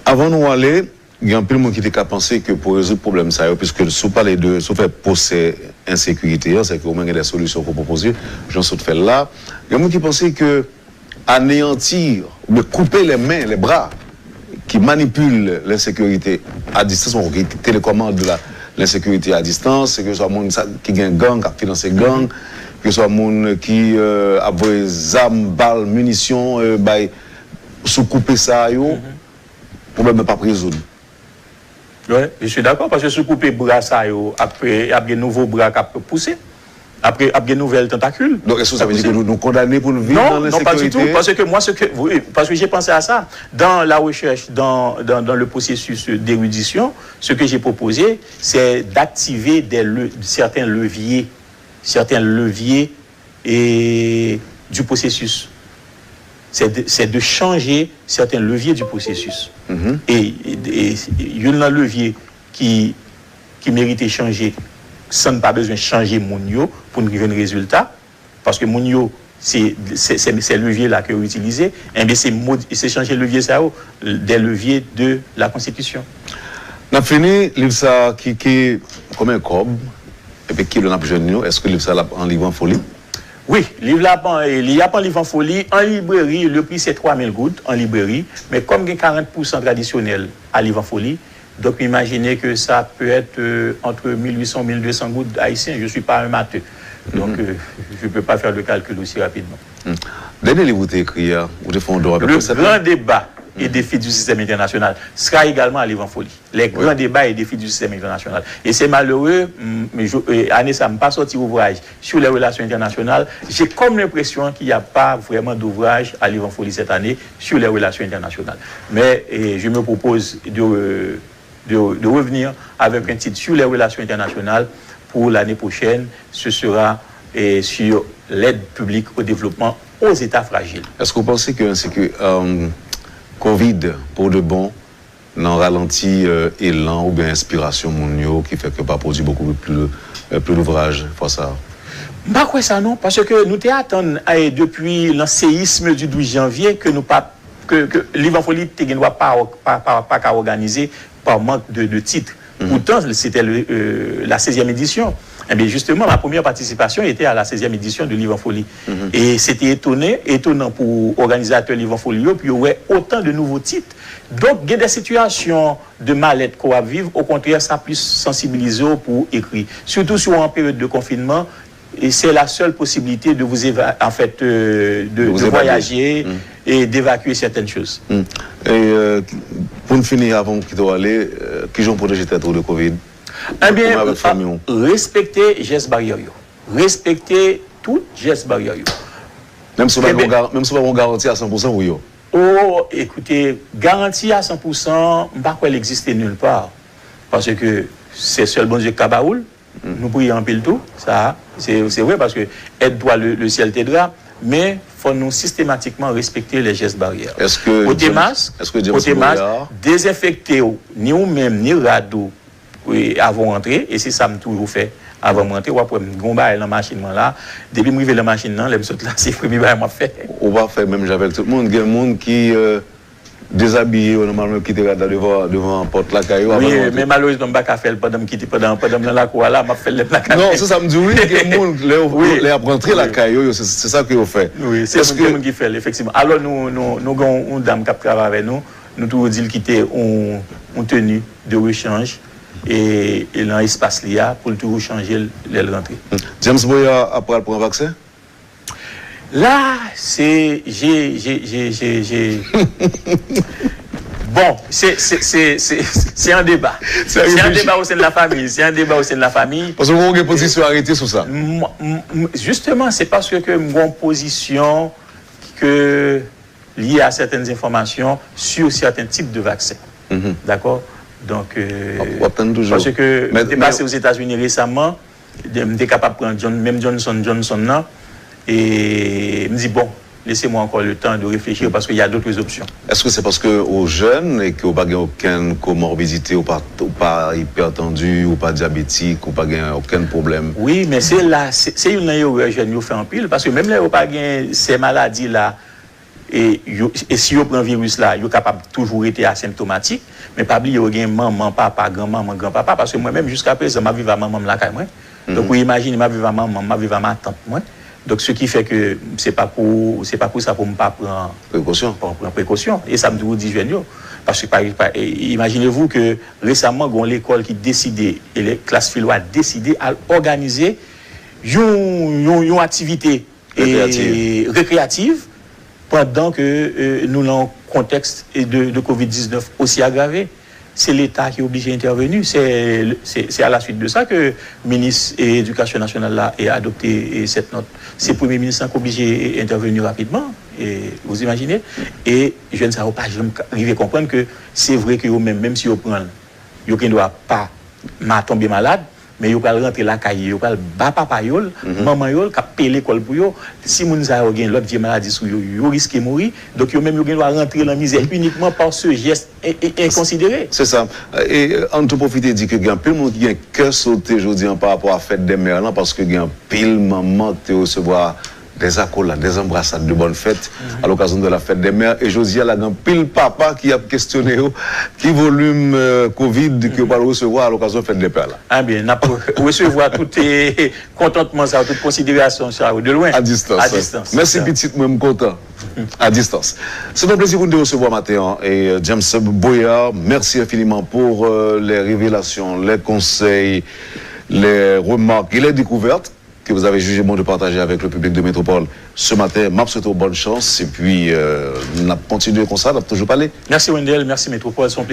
Avan nou ale, gen anpil moun ki te ka panse ke pou rezoud pwoblèm sa yo, piske si w pale de, si w fè pwosè ensekirite an, sèke ou menm gen de solisyon pou pwopoze, jan w sot fè l la, gen moun ki panse ke aneyanti, oubyen koupe les mains, les bras qui manipulent l'insécurité à distance, ou ki telekomande la, l'insécurité à distance, ke swa moun sa, ki gen gang, k ap finanse gang, ke swa moun ki euh, ap voye zam, bal, minisyon, euh, bay, sou koupe sa yo, pwoblèm nan p ap rezoud. Wi, je suis d'accord, paske si w koupe bra sa yo, ap, ap gen nouvo bra k ap pouse, ap, ap gen nouvèl tantakil. Donk, èske sa vle di ke nou, nou kondane pou nou viv nan Non, non, pas du tout, lensekirite? Parce que moi, ce que, oui, parce que j'ai pensé à ça. Dans la recherche, dans, dans, dans le processus d'érudition, ce que j'ai proposé, c'est d'activer des le- certains leviers, certains leviers et du processus. C'est de, c'est de changer certains leviers du processus. Et, et, et youn nan levye ki, ki merite chanje san n pa bezwen chanje moun yo pou n jwenn rezilta, paske moun yo, se, se, se, se levye la ke yo itilize, enben se, mod- se chanje levye sa yo, des leviers de la constitution. N ap fini, liv sa ki, ki konbyen kòb? Epi kilè n ap jwenn yo? Èske liv sa l ap an liv an foli? Wi, liv la ap an, li ap an liv an foli, an libreri, le prix c'est trois mille goud an libreri, men kòm gen karant pousan tradisyonèl a liv an foli, donc m imajine ke sa peut être euh, entre mille huit cents, mille deux cents goud haïtiens, je suis pas un matheux, donc euh, je peux pas faire le calcul aussi rapidement. Dènye liv ou te ekri a, ou te fè yon don avèk Le resèt grand débat et défis du système international sera également à liv an foli. Les grands débats et défis du système international. Et c'est malheureux, mm, mais je- euh, année ça, m pa sorti ouvrage sur les relations internationales. J'ai comme l'impression qu'il n'y a pas vraiment d'ouvrage à liv an foli cette année sur les relations internationales. Mais euh, je me propose de, euh, de, de revenir avec un titre sur les relations internationales pour l'année prochaine. Ce sera euh, sur l'aide publique au développement aux États fragiles. Èske w panse ke, se ke euh, kovid, pou de bon, nan ralanti euh, elan oubyen enspirasyon moun yo, ki fè ke pa pwodui bokou pli, euh, pli louvraj fwa sa a? M pa kwè sa non, paske nou te atann eh, depi le séisme du douze janvier ke nou pa ke, ke liv an foli te gen dwa pa, pa, pa, pa ka òganize par manque de, de titres. Pourtant, c'était le, euh, la seizième édition. Eh bien, justement, ma première participation était à la seizième édition de Livre en Folie. Et c'était étonné, étonnant pour organisateur Livre en Folie, puis il y aurait autant de nouveaux titres. Donc, il y a des situations de mal-être qu'on va vivre. Au contraire, ça plus sensibilisé pour écrire. Surtout si on est en période de confinement, et c'est la seule possibilité de vous éva- en fait, euh, de, de voyager et d'évacuer certaines choses. E euh, pou n fini, avan m kite w ale, euh, kijan w pwoteje tèt ou de kovid? Ebyen, respekte jès baryè yo. Respekte tout jès baryè yo. Menm si w pa gen yon gar- menm si w pa gen yon garanti a san pou san pou yo? Oh, écoutez, garanti a san pou san, m pa kwè l egziste nulle part. Paske se sèl Bondye k ka ba ou l. Nou priye anpil tou, sa, se se vre, paske aide-toi, le, le ciel t'aidera, men fò nou sistematikman respekte les gestes barrières. Èske Pote mas, pote mas, dezenfekte w, ni ou menm, ni rad ou, avan w rantre, e se sa m toujou fè. Avan m rantre, w ap wè m gen yon bagay nan machin mwen la. Depi m rive nan machin nan, lè m sot la, se premye bagay m ap fè. Ou pa fè menm jan avèk tout moun. Gen moun ki euh, dezabiye yo nòmalman, yo kite rad la devan, devan pòt lakay yo. Wi, men malerezman, m pa ka fè l pandan m kite, pandan, pandan m nan lakou a la, m ap fè l lè m nan kay. Non, se sa m di w, wi, gen moun, lè yo, lè y ap rantre lakay yo, yo, se se sa ke yo fè. Wi, se moun, gen moun ki fè l, efektivman. Alò, nou, nou, nou gen yon, yon dam k ap travay avè nou, nou toujou di l kite yon, yon teni de rechanj e, e nan espas li a pou l toujou chanje l lè l rantre. James Boyer ap pral pran vaksen? La, se je, je, je, je, je. Bon, se se- se- se- se an deba. Se an deba o sen de lafanmi. Se an deba o sen de lafanmi. Paske ou gen pozisyon arete sou sa. M- m- m- Jisteman, se paske ke m gen yon pozisyon ke lye a sètèn enfòmasyon sur sèten tip de vaksen. Dakò? Donk, euh, W ap tann toujou. Paske Men- m te men- pase Ozetazini resaman, de- m te kapab pran John, menm Johnson, Johnson nan, e m di, bon, laissez-moi encore le temps de réfléchir parce qu'il y a d'autres options. Èske se paske ou jèn e ke ou pa gen okenn komorbidite, ou pa, ou pa ipètandu, ou pa dyabetik, ou pa gen okenn pwoblèm? Wi, men se la, se se youn nan erè jèn yo fè anpil, paske menm lè yo pa gen sè maladi la, e, yo, e si yo pran viris la, yo kapab toujou rete asenptomatik, men pa bliye yo gen manman, papa, granmanman, granpapa, paske mwen menm jiska prezan m ap viv a manman m lakay mwen. Donk ou imajine m ap viv a manman m, m ap viv a matant mwen. Donk ce qui fait que se pa pou se pa pou sa pou m pa pran Prekosyon. pa pran prekosyon. E sa m toujou di jèn yo. Paske pa, pa, e, imaginez-vous que resaman gen yon lekòl ki deside, e le- klas filo a deside al òganize yon, yon, yon aktivite e, Rekreyativ. Rekreyativ pandan ke e, nou nan yon kontèks de, de kovid diznèf osi agrave. Se Leta ki oblije entèveni. Se se- se a la suit de sa ke minis e, edikasyon nasyonal la e adopte e, sèt nòt. Se premye minis lan ki oblije e, entèveni rapidman. E, vous imaginez? E jèn sa yo pa janm ka- rive konprann ke se vre ke yo menm, menm si yo pran l, yo gen dwa pa ma tonbe malad, men yo pral rantre lakay yo, yo pral ba papa yo l, manman yo l, k ap peye lekòl pou yo. Si moun sa yo gen lòt vye maladi sou yo, yo riske mouri. Donk yo menm yo gen dwa rantre nan mizè inikman pa se jès e- e- enkonsidere. Se sa. E an tou pwofite di ke gen anpil moun ki gen kè sote jodi an pa rapò a fèt dè mè lan, paske gen anpil manman ki te resevwa des accolades, des embrassades de bonne fête à l'occasion de la fête des mères. E jodi a la gen anpil papa ki ap kesyone yo ki volim euh, kovid ke yo pral resevwa a lokazyon fèt dè pè la. Ebyen, n ap resevwa tout e, kontantman sa yo, tout konsiderasyon sa yo, de lwen. A distans. A distans. Mèsi pitit mwen, m kontan. A distans. Se yon plezi pou nou te resevwa maten an e James Boyer. Merci infiniment pour euh, les révélations, les conseils, les remarques et les découvertes que vous avez jugé bon de partager avec le public de Métropole ce matin. M ap swete w bonne chance et puis euh, n ap kontinye konsa, n ap toujou pale. Mèsi Wendell, mèsi Metropole, se yon